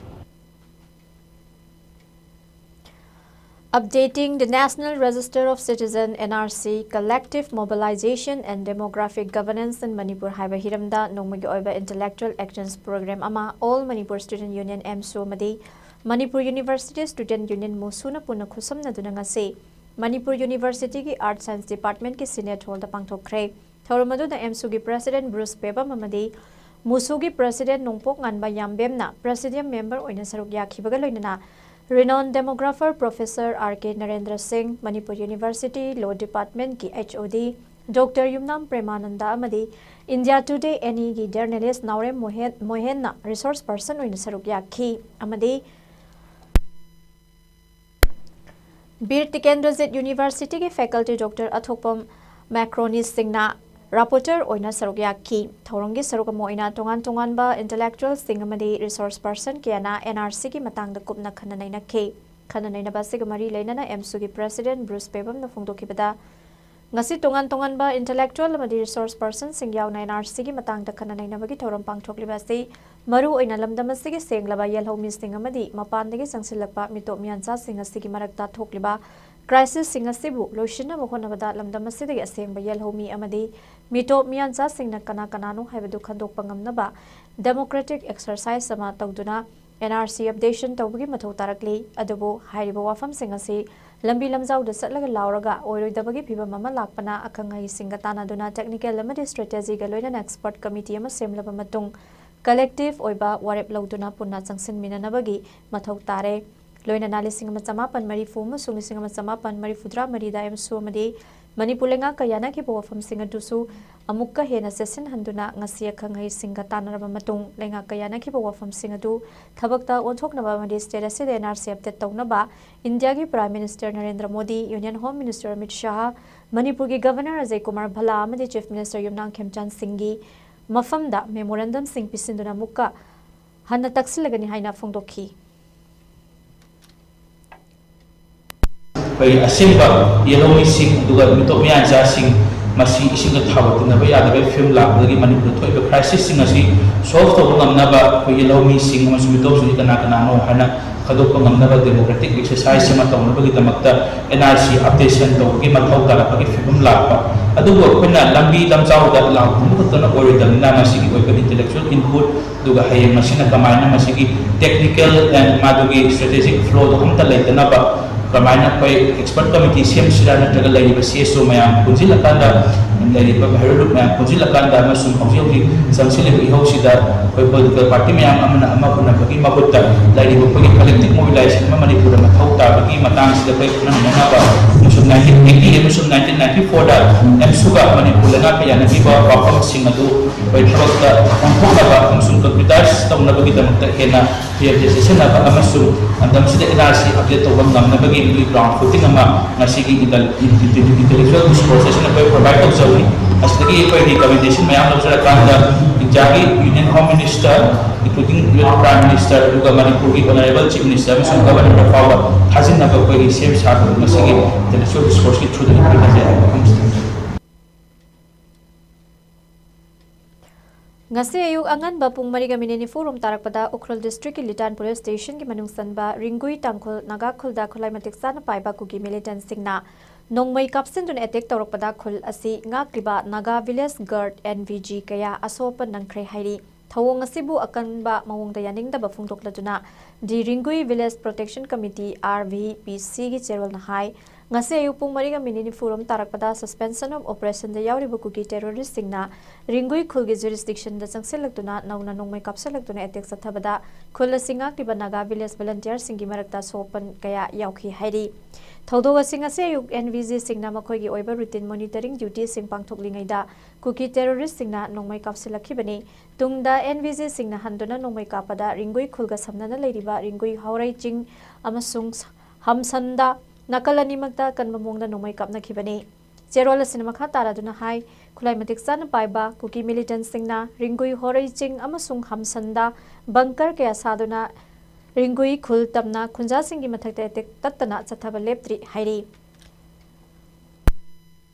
Updating the National Register of Citizen, N R C, Collective Mobilization and Demographic Governance in Manipur ꯍꯥꯏꯕ ꯍꯤꯔꯝꯗ ꯅꯣꯡꯃꯒꯤ ꯑꯣꯏꯕ intellectual actions program ꯑꯃ All Manipur Student Union, ꯑꯦꯝꯁꯨ, ꯑꯃꯗꯤ Manipur University Student Union, ꯃꯨꯁꯨꯅ ꯄꯨꯟꯅ ꯈꯨꯠꯁꯝꯅꯗꯨꯅ ꯉꯁꯤ ꯃꯅꯤꯄꯨꯔ ꯌꯨꯅꯤꯚꯔꯁꯤꯇꯤꯒꯤ Art Science Department ꯀꯤ Senate Hall ꯗ ꯄꯥꯡꯊꯣꯛꯈ꯭ꯔꯦ꯫ ꯊꯧꯔꯝ ꯑꯗꯨꯗ ꯑꯦꯝꯁꯨꯒꯤ President ꯕ꯭ꯔꯨꯁ ꯄꯦꯕꯝ ꯑꯃꯗꯤ ꯃꯨꯁꯨꯒꯤ President ꯅꯣꯡꯄꯣꯛ ꯉꯥꯟꯕ ꯌꯥꯝꯕꯦꯝꯅ Presidium Member ꯑꯣꯏꯅ ꯁꯔꯨꯛ ꯌꯥꯈꯤꯕꯒ ꯂꯣꯏꯅꯅ renowned demographer Professor R K Narendra ꯁꯤꯡ, ꯃꯅꯤꯄꯨꯔ University Law Department ꯀꯤ H O D Doctor ꯌꯨꯝꯅꯥꯝ ꯄ꯭ꯔꯦꯃꯥꯅꯟꯗ ꯑꯃꯗꯤ India Today ꯑꯦꯅꯤ ꯒꯤ journalist ꯅꯥꯎꯔꯦꯝ ꯃꯣꯍꯦꯟ, ꯃꯣꯍꯦꯟꯅ resource person ꯑꯣꯏꯅ ꯁꯔꯨꯛ ꯌꯥꯈꯤ꯫ ꯑꯃꯗꯤ ꯕꯤꯔ ꯇꯤꯀꯦꯟꯗ꯭ꯔꯖꯤꯠ University ꯒꯤ faculty Doctor ꯑꯊꯣꯛꯄꯝ ꯃꯦꯀ꯭ꯔꯣꯅꯤꯁ ꯁꯤꯡꯅ ꯔꯥꯄꯣꯔꯇꯔ ꯑꯣꯏꯅ ꯁꯔꯨꯛ ꯌꯥꯈꯤ꯫ ꯊꯧꯔꯝꯒꯤ ꯁꯔꯨꯛ ꯑꯃ ꯑꯣꯏꯅ ꯇꯣꯉꯥꯟ ꯇꯣꯉꯥꯟꯕ ꯏꯟꯇꯦꯂꯦꯛꯆꯨꯋꯦꯜꯁꯤꯡ ꯑꯃꯗꯤ ꯔꯤꯁꯣꯔꯁ ꯄꯔꯁꯟ ꯀꯌꯥꯅ ꯑꯦꯟ ꯑꯥꯔ ꯁꯤꯒꯤ ꯃꯇꯥꯡꯗ ꯀꯨꯞꯅ ꯈꯟꯅ ꯅꯩꯅꯈꯤ꯫ ꯈꯟꯅ ꯅꯩꯅꯕ ꯑꯁꯤꯒ ꯃꯔꯤ ꯂꯩꯅꯅ ꯑꯦꯝꯁꯨꯒꯤ ꯄ꯭ꯔꯦꯁꯤꯗꯦꯟꯠ ꯕ꯭ꯔꯨꯁ ꯄꯦꯕꯝꯅ ꯐꯣꯡꯗꯣꯛꯈꯤꯕꯗ, ꯉꯁꯤ ꯇꯣꯉꯥꯟ ꯇꯣꯉꯥꯟꯕ ꯏꯟꯇꯦꯂꯦꯛꯆꯨꯋꯦꯜ ꯑꯃꯗꯤ ꯔꯤꯁꯣꯔꯁ ꯄꯔꯁꯟꯁꯤꯡ ꯌꯥꯎꯅ ꯑꯦꯟ ꯑꯥꯔ ꯁꯤꯒꯤ ꯃꯇꯥꯡꯗ ꯈꯟꯅ ꯅꯩꯅꯕꯒꯤ ꯊꯧꯔꯝ ꯄꯥꯡꯊꯣꯛꯂꯤꯕ ꯑꯁꯤ ꯃꯔꯨ ꯑꯣꯏꯅ ꯂꯝꯗꯝ ꯑꯁꯤꯒꯤ ꯁꯦꯡꯂꯕ ꯌꯦꯜꯍꯧꯃꯤꯁꯤꯡ ꯑꯃꯗꯤ ꯃꯄꯥꯟꯗꯒꯤ ꯆꯪꯁꯤꯜꯂꯛꯄ ꯃꯤꯇꯣꯞ ꯃꯤꯌꯥꯟꯆꯥꯁꯤꯡ ꯑꯁꯤꯒꯤ ꯃꯔꯛꯇ ꯊꯣꯛꯂꯤꯕ ꯀ꯭ꯔꯥꯏꯁꯤꯁꯁꯤꯡ ꯑꯁꯤꯕꯨ ꯂꯣꯏꯁꯤꯟꯅꯕ ꯍꯣꯠꯅꯕꯗ ꯂꯝꯗꯝ ꯑꯁꯤꯗꯒꯤ ꯑꯁꯦꯡꯕ ꯌꯦꯜꯍꯧꯃꯤ ꯑꯃꯗꯤ ꯃꯤꯇꯣꯞ ꯃꯤꯌꯥꯟꯆꯥꯁꯤꯡꯅ ꯀꯅꯥ ꯀꯅꯥꯅꯣ ꯍꯥꯏꯕꯗꯨ ꯈꯪꯗꯣꯛꯄ ꯉꯝꯅꯕ ꯗꯦꯃꯣꯀ꯭ꯔꯦꯇꯤꯛ ꯑꯦꯛꯁꯔꯁꯥꯏꯖ ꯑꯃ ꯇꯧꯗꯨꯅ ꯑꯦꯟ ꯑꯥꯔ ꯁꯤ ꯑꯞꯗꯦꯁꯟ ꯇꯧꯕꯒꯤ ꯃꯊꯧ ꯇꯥꯔꯛꯂꯤ꯫ ꯑꯗꯨꯕꯨ ꯍꯥꯏꯔꯤꯕ ꯋꯥꯐꯝꯁꯤꯡ ꯑꯁꯤ ꯂꯝꯕꯤ ꯂꯝꯖꯥꯎꯗ ꯆꯠꯂꯒ ꯂꯥꯎꯔꯒ ꯑꯣꯏꯔꯣꯏꯗꯕꯒꯤ ꯐꯤꯕꯝ ꯑꯃ ꯂꯥꯛꯄꯅ ꯑꯈꯪ ꯑꯍꯩꯁꯤꯡꯒ ꯇꯥꯟꯅꯗꯨꯅ ꯇꯦꯛꯅꯤꯀꯦꯜ ꯑꯃꯗꯤ ꯁ꯭ꯇ꯭ꯔꯦꯇꯦꯖꯤꯒ ꯂꯣꯏꯅꯅ ꯑꯦꯛꯁꯄꯔꯠ ꯀꯃꯤꯇꯤ ꯑꯃ ꯁꯦꯝꯂꯕ ꯃꯇꯨꯡ ꯀꯂꯦꯛꯇꯤꯚ ꯑꯣꯏꯕ ꯋꯥꯔꯦꯞ ꯂꯧꯗꯨꯅ ꯄꯨꯟꯅ ꯆꯪꯁꯤꯟꯃꯤꯟꯅꯅꯕꯒꯤ ꯃꯊꯧ ꯇꯥꯔꯦ꯫ ꯂꯣꯏꯅꯅ ꯂꯤꯁꯤꯡ ꯑꯃ ꯆꯃꯥꯄꯟ ꯃꯔꯤꯐꯨ ꯑꯃꯁꯨꯡ ꯂꯤꯁꯤꯡ ꯑꯃ ꯆꯃꯥꯄꯟ ꯃꯔꯤꯐꯨꯇꯔꯥ ꯃꯔꯤꯗ ꯑꯦꯝꯁꯨ ꯑꯃꯗꯤ ꯃꯅꯤꯄꯨꯔ ꯂꯩꯉꯥꯛꯀ ꯌꯥꯅꯈꯤꯕ ꯋꯥꯐꯝꯁꯤꯡ ꯑꯗꯨꯁꯨ ꯑꯃꯨꯛꯀ ꯍꯦꯟꯅ ꯆꯦꯠꯁꯤꯟꯍꯟꯗꯨꯅ ꯉꯁꯤ ꯑꯈꯪ ꯑꯍꯩꯁꯤꯡꯒ ꯇꯥꯟꯅꯔꯕ ꯃꯇꯨꯡ ꯂꯩꯉꯥꯛꯀ ꯌꯥꯅꯈꯤꯕ ꯋꯥꯐꯝꯁꯤꯡ ꯑꯗꯨ ꯊꯕꯛꯇ ꯑꯣꯟꯊꯣꯛꯅꯕ ꯑꯃꯗꯤ ꯁ꯭ꯇꯦꯠ ꯑꯁꯤꯗ ꯑꯦꯟ ꯑꯥꯔ ꯁꯤ ꯑꯞꯗꯦꯠ ꯇꯧꯅꯕ ꯏꯟꯗꯤꯌꯥꯒꯤ prime minister Narendra Modi, union home minister Amit Shah, ꯃꯅꯤꯄꯨꯔꯒꯤ ꯒꯚꯔꯅꯔ ꯑꯖꯌ ꯀꯨꯃꯥꯔ ꯚꯜꯂꯥ ꯑꯃꯗꯤ ꯆꯤꯐ ꯃꯤꯅꯤꯁꯇꯔ ꯌꯨꯝꯅꯥꯝ ꯈꯦꯝꯆꯥꯟ ꯁꯤꯡꯒꯤ ꯃꯐꯝꯗ ꯃꯦꯃꯣꯔꯦꯟꯗꯝꯁꯤꯡ ꯄꯤꯁꯤꯟꯗꯨꯅ ꯑꯃꯨꯛꯀ ꯍꯟꯅ ꯇꯛꯁꯤꯜꯂꯒꯅꯤ ꯍꯥꯏꯅ ꯐꯣꯡꯗꯣꯛꯈꯤ꯫ ꯑꯩꯈꯣꯏꯒꯤ ꯑꯁꯦꯡꯕ ꯌꯦꯜꯍꯧꯃꯤꯁꯤꯡ ꯑꯗꯨꯒ ꯃꯤꯇꯣꯞ ꯃꯤꯌꯥꯟꯆꯥꯁꯤꯡ ꯃꯁꯤ ꯏꯁꯤꯡꯒ ꯊꯥꯎꯒ ꯇꯤꯟꯅꯕ ꯌꯥꯗꯕꯒꯤ ꯐꯤꯕꯝ ꯂꯥꯛꯄꯗꯒꯤ ꯃꯅꯤꯄꯨꯔꯗ ꯊꯣꯛꯏꯕ ꯀ꯭ꯔꯥꯏꯁꯤꯁꯁꯤꯡ ꯑꯁꯤ ꯁꯣꯜꯚ ꯇꯧꯕ ꯉꯝꯅꯕ ꯑꯩꯈꯣꯏ ꯌꯦꯜꯍꯧꯃꯤꯁꯤꯡ ꯑꯃꯁꯨꯡ ꯃꯤꯇꯣꯞꯁꯤꯡꯁꯤ ꯀꯅꯥ ꯀꯅꯥꯅꯣ ꯍꯥꯏꯅ ꯈꯪꯗꯣꯛꯄ ꯉꯝꯅꯕ ꯗꯦꯃꯣꯀ꯭ꯔꯦꯇꯤꯛ ꯑꯦꯛꯁꯔꯁꯥꯏꯖ ꯑꯃ ꯇꯧꯅꯕꯒꯤꯗꯃꯛꯇ ꯑꯦꯟ ꯑꯥꯔ ꯁꯤ ꯑꯞꯗꯦꯁꯟ ꯇꯧꯕꯒꯤ ꯃꯊꯧ ꯇꯥꯔꯛꯄꯒꯤ ꯐꯤꯕꯝ ꯂꯥꯛꯄ꯫ ꯑꯗꯨꯕꯨ ꯑꯩꯈꯣꯏꯅ ꯂꯝꯕꯤ ꯂꯝꯖꯥꯎꯗ ꯂꯥꯎ ꯈꯨꯝꯕ ꯈꯛꯇꯅ ꯑꯣꯏꯔꯣꯏꯗꯕꯅꯤꯅ ꯃꯁꯤꯒꯤ ꯑꯣꯏꯕ ꯏꯟꯇꯦꯂꯦꯛꯆꯨꯋꯦꯜ ꯏꯟꯄꯨꯠ ꯑꯗꯨꯒ ꯍꯌꯦꯡ ꯃꯁꯤꯅ ꯀꯃꯥꯏꯅ ꯃꯁꯤꯒꯤ technical and ꯃꯥꯗꯨꯒꯤ strategic flow ꯗꯣ ꯑꯝꯇ ꯂꯩꯇꯅꯕ ꯀꯃꯥꯏꯅ ꯑꯩꯈꯣꯏ expert committee ꯁꯦꯝꯁꯤꯔꯥ ꯅꯠꯇ꯭ꯔꯒ ꯂꯩꯔꯤꯕ C S O ꯃꯌꯥꯝ ꯄꯨꯟꯁꯤꯜꯂꯀꯥꯟꯗ ꯂꯩꯔꯤꯕ ꯚꯦꯔꯨꯂꯨꯠ ꯃꯌꯥꯝ ꯄꯨꯟꯁꯤꯜꯂꯀꯥꯟꯗ ꯑꯃꯁꯨꯡ ꯍꯧꯖꯤꯛ ꯍꯧꯖꯤꯛ ꯆꯪꯁꯤꯜꯂꯤꯕ ꯏꯍꯧꯁꯤꯗ ꯑꯩꯈꯣꯏ political party ꯃꯌꯥꯝ ꯑꯃꯅ ꯑꯃ ꯍꯨꯟꯅꯕꯒꯤ ꯃꯍꯨꯠꯇ ꯂꯩꯔꯤꯕ ꯑꯩꯈꯣꯏꯒꯤ collective mobilization ꯑꯃ ꯃꯅꯤꯄꯨꯔꯗ ꯃꯊꯧ ꯇꯥꯕꯒꯤ ꯃꯇꯥꯡꯁꯤꯗ ꯑꯩꯈꯣꯏ ꯈꯟꯅ ꯅꯩꯅꯅꯕ ꯑꯃꯁꯨꯡ nineteen eighty ꯑꯃꯁꯨꯡ nineteen ninety four ꯗ ꯑꯦꯝꯁꯨꯒ ꯃꯅꯤꯄꯨꯔ ꯂꯩꯉꯥꯛꯀ ꯌꯥꯅꯈꯤꯕ ꯋꯥꯐꯝꯁꯤꯡ ꯑꯗꯨ ꯑꯩꯈꯣꯏ ꯊꯕꯛꯇ ꯑꯣꯟꯊꯣꯛꯅꯕ ꯑꯃꯁꯨꯡ concretize ꯇꯧꯅꯕꯒꯤꯗꯃꯛꯇ ꯍꯦꯟꯅ ꯐꯤꯔꯦꯞꯁꯦ ꯆꯦꯠꯁꯤꯟꯅꯕ ꯑꯃꯁꯨꯡ ꯂꯝꯗꯝꯁꯤꯗ N R C update ꯇꯧꯕ ꯉꯝꯅꯕꯒꯤ ꯃꯤꯑꯣꯏ ground footing ꯑꯃ ꯉꯁꯤꯒꯤ intellectual discourse ꯑꯁꯤꯅ ꯑꯩꯈꯣꯏ provide ꯇꯧꯖꯕꯅꯤ꯫ ꯑꯁꯤꯗꯒꯤ ꯑꯩꯈꯣꯏ ꯔꯤꯀꯃꯦꯟꯗꯦꯁꯟ ꯃꯌꯥꯝ ꯂꯧꯖꯔꯀꯥꯟꯗ ꯏꯟꯗꯤꯌꯥꯒꯤ union home minister, including prime minister, ꯑꯗꯨꯒ ꯃꯅꯤꯄꯨꯔꯒꯤ ꯑꯣꯅꯔꯦꯕꯜ ꯆꯤꯐ ꯃꯤꯅꯤꯁꯇꯔ ꯑꯃꯁꯨꯡ ꯒꯚꯔꯅꯔ ꯐꯥꯎꯕ ꯊꯥꯖꯤꯟꯅꯕ ꯑꯩꯈꯣꯏꯒꯤ ꯁꯦꯝ ꯁꯥꯕ ꯃꯁꯤꯒꯤ ꯏꯟꯇꯦꯂꯦꯛꯆꯨꯋꯦꯜ ꯔꯤꯁꯣꯔꯁꯀꯤ ꯊ꯭ꯔꯨꯗꯒꯤ ꯑꯩꯈꯣꯏ ꯊꯥꯖꯩ ꯍꯥꯏꯕ ꯃꯐꯝꯁꯤꯗ꯫ ꯉꯁꯤ ꯑꯌꯨꯛ ꯑꯉꯟꯕ ꯄꯨꯡ ꯃꯔꯤꯒ ꯃꯤꯅꯤꯠ ꯅꯤꯐꯨ ꯔꯣꯝ ꯇꯥꯔꯛꯄꯗ ꯎꯈ꯭ꯔꯨꯜ ꯗꯤꯁꯇ꯭ꯔꯤꯛꯀꯤ ꯂꯤꯇꯥꯟ ꯄꯨꯂꯤꯁ ꯁ꯭ꯇꯦꯁꯟꯒꯤ ꯃꯅꯨꯡ ꯆꯟꯕ ꯔꯤꯡꯒꯨꯏ ꯇꯥꯡꯈꯨꯜ ꯅꯥꯒꯥ ꯈꯨꯜꯗ ꯈꯨꯠꯂꯥꯏ ꯃꯇꯤꯛ ꯆꯥꯅ ꯄꯥꯏꯕ ꯀꯨꯀꯤ ꯃꯤꯂꯤꯇꯦꯟꯠꯁꯤꯡꯅ ꯅꯣꯡꯃꯩ ꯀꯥꯞꯁꯤꯟꯗꯨꯅ ꯑꯦꯇꯦꯛ ꯇꯧꯔꯛꯄꯗ ꯈꯨꯜ ꯑꯁꯤ ꯉꯥꯛꯂꯤꯕ Naga village guard, N V G, ꯀꯌꯥ ꯑꯁꯣꯛ ꯑꯄꯟ ꯅꯪꯈ꯭ꯔꯦ ꯍꯥꯏꯔꯤ꯫ ꯊꯧꯑꯣꯡ ꯑꯁꯤꯕꯨ ꯑꯀꯟꯕ ꯃꯑꯣꯡꯗ ꯌꯥꯅꯤꯡꯗꯕ ꯐꯣꯡꯗꯣꯛꯂꯗꯨꯅ the Ringui village protection committee, R V P ꯁꯤꯒꯤ ꯆꯦꯔꯣꯜꯅ ꯍꯥꯏ, ꯉꯁꯤ ꯑꯌꯨꯛ ꯄꯨꯡ ꯃꯔꯤꯒ ꯃꯤꯅꯤꯠ ꯅꯤꯐꯨ ꯔꯣꯝ ꯇꯥꯔꯛꯄꯗ ꯁꯁꯄꯦꯟꯁꯟ ꯑꯣꯐ ꯑꯣꯄꯔꯦꯁꯟꯗ ꯌꯥꯎꯔꯤꯕ ꯀꯨꯀꯤ ꯇꯦꯔꯣꯔꯤꯁꯁꯤꯡꯅ ꯔꯤꯡꯒꯨꯏ ꯈꯨꯜꯒꯤ ꯖꯨꯔꯤꯁꯗꯤꯛꯁꯟꯗ ꯆꯪꯁꯤꯜꯂꯛꯇꯨꯅ ꯅꯧꯅ ꯅꯣꯡꯃꯩ ꯀꯥꯞꯁꯤꯜꯂꯛꯇꯨꯅ ꯑꯦꯇꯦꯛ ꯆꯠꯊꯕꯗ ꯈꯨꯜ ꯑꯁꯤ ꯉꯥꯛꯂꯤꯕ ꯅꯥꯒꯥ ꯚꯤꯂꯦꯖ ꯚꯣꯂꯟꯇꯤꯌꯔꯁꯤꯡꯒꯤ ꯃꯔꯛꯇ ꯑꯁꯣꯛ ꯑꯄꯟ ꯀꯌꯥ ꯌꯥꯎꯈꯤ ꯍꯥꯏꯔꯤ꯫ ꯊꯧꯗꯣꯛ ꯑꯁꯤ ꯉꯁꯤ ꯑꯌꯨꯛ ꯑꯦꯟ ꯚꯤ ꯖꯤꯁꯤꯡꯅ ꯃꯈꯣꯏꯒꯤ ꯑꯣꯏꯕ ꯔꯨꯇꯤꯟ ꯃꯣꯅꯤꯇꯔꯤꯡ ꯗ꯭ꯌꯨꯇꯤꯁꯤꯡ ꯄꯥꯡꯊꯣꯛꯂꯤꯉꯩꯗ ꯀꯨꯀꯤ ꯇꯦꯔꯣꯔꯤꯁꯁꯤꯡꯅ ꯅꯣꯡꯃꯩ ꯀꯥꯞꯁꯤꯜꯂꯛꯈꯤꯕꯅꯤ꯫ ꯇꯨꯡꯗ ꯑꯦꯟ ꯚꯤ ꯖꯤꯁꯤꯡꯅ ꯍꯟꯗꯨꯅ ꯅꯣꯡꯃꯩ ꯀꯥꯞꯄꯗ ꯔꯤꯡꯒꯨꯏ ꯈꯨꯜꯒ ꯁꯝꯅꯅ ꯂꯩꯔꯤꯕ ꯔꯤꯡꯒꯨꯏ ꯍꯥꯎꯔꯩ ꯆꯤꯡ ꯑꯃꯁꯨꯡ ꯍꯝꯁꯟꯗ ꯅꯥꯀꯜ ꯑꯅꯤꯃꯛꯇ ꯑꯀꯟꯕ ꯃꯑꯣꯡꯗ ꯅꯣꯡꯃꯩ ꯀꯥꯞꯅꯈꯤꯕꯅꯤ꯫ ꯆꯦꯔꯣꯜ ꯑꯁꯤꯅ ꯃꯈꯥ ꯇꯥꯔꯗꯨꯅ ꯍꯥꯏ, ꯈꯨꯠꯂꯥꯏ ꯃꯇꯤꯛ ꯆꯥꯅ ꯄꯥꯏꯕ ꯀꯨꯀꯤ ꯃꯤꯂꯤꯇꯦꯟꯠꯁꯤꯡꯅ ꯔꯤꯡꯒꯨꯏ ꯍꯣꯔꯩ ꯆꯤꯡ ꯑꯃꯁꯨꯡ ꯍꯝꯁꯟꯗ ꯕꯪꯀꯔ ꯀꯌꯥ ꯁꯥꯗꯨꯅ ꯔꯤꯡꯒꯨꯏ ꯈꯨꯜ ꯇꯝꯅ ꯈꯨꯟꯖꯥꯁꯤꯡꯒꯤ ꯃꯊꯛꯇ ꯑꯦꯇꯦꯛ ꯇꯠꯇꯅ ꯆꯠꯊꯕ ꯂꯦꯞꯇ꯭ꯔꯤ ꯍꯥꯏꯔꯤ꯫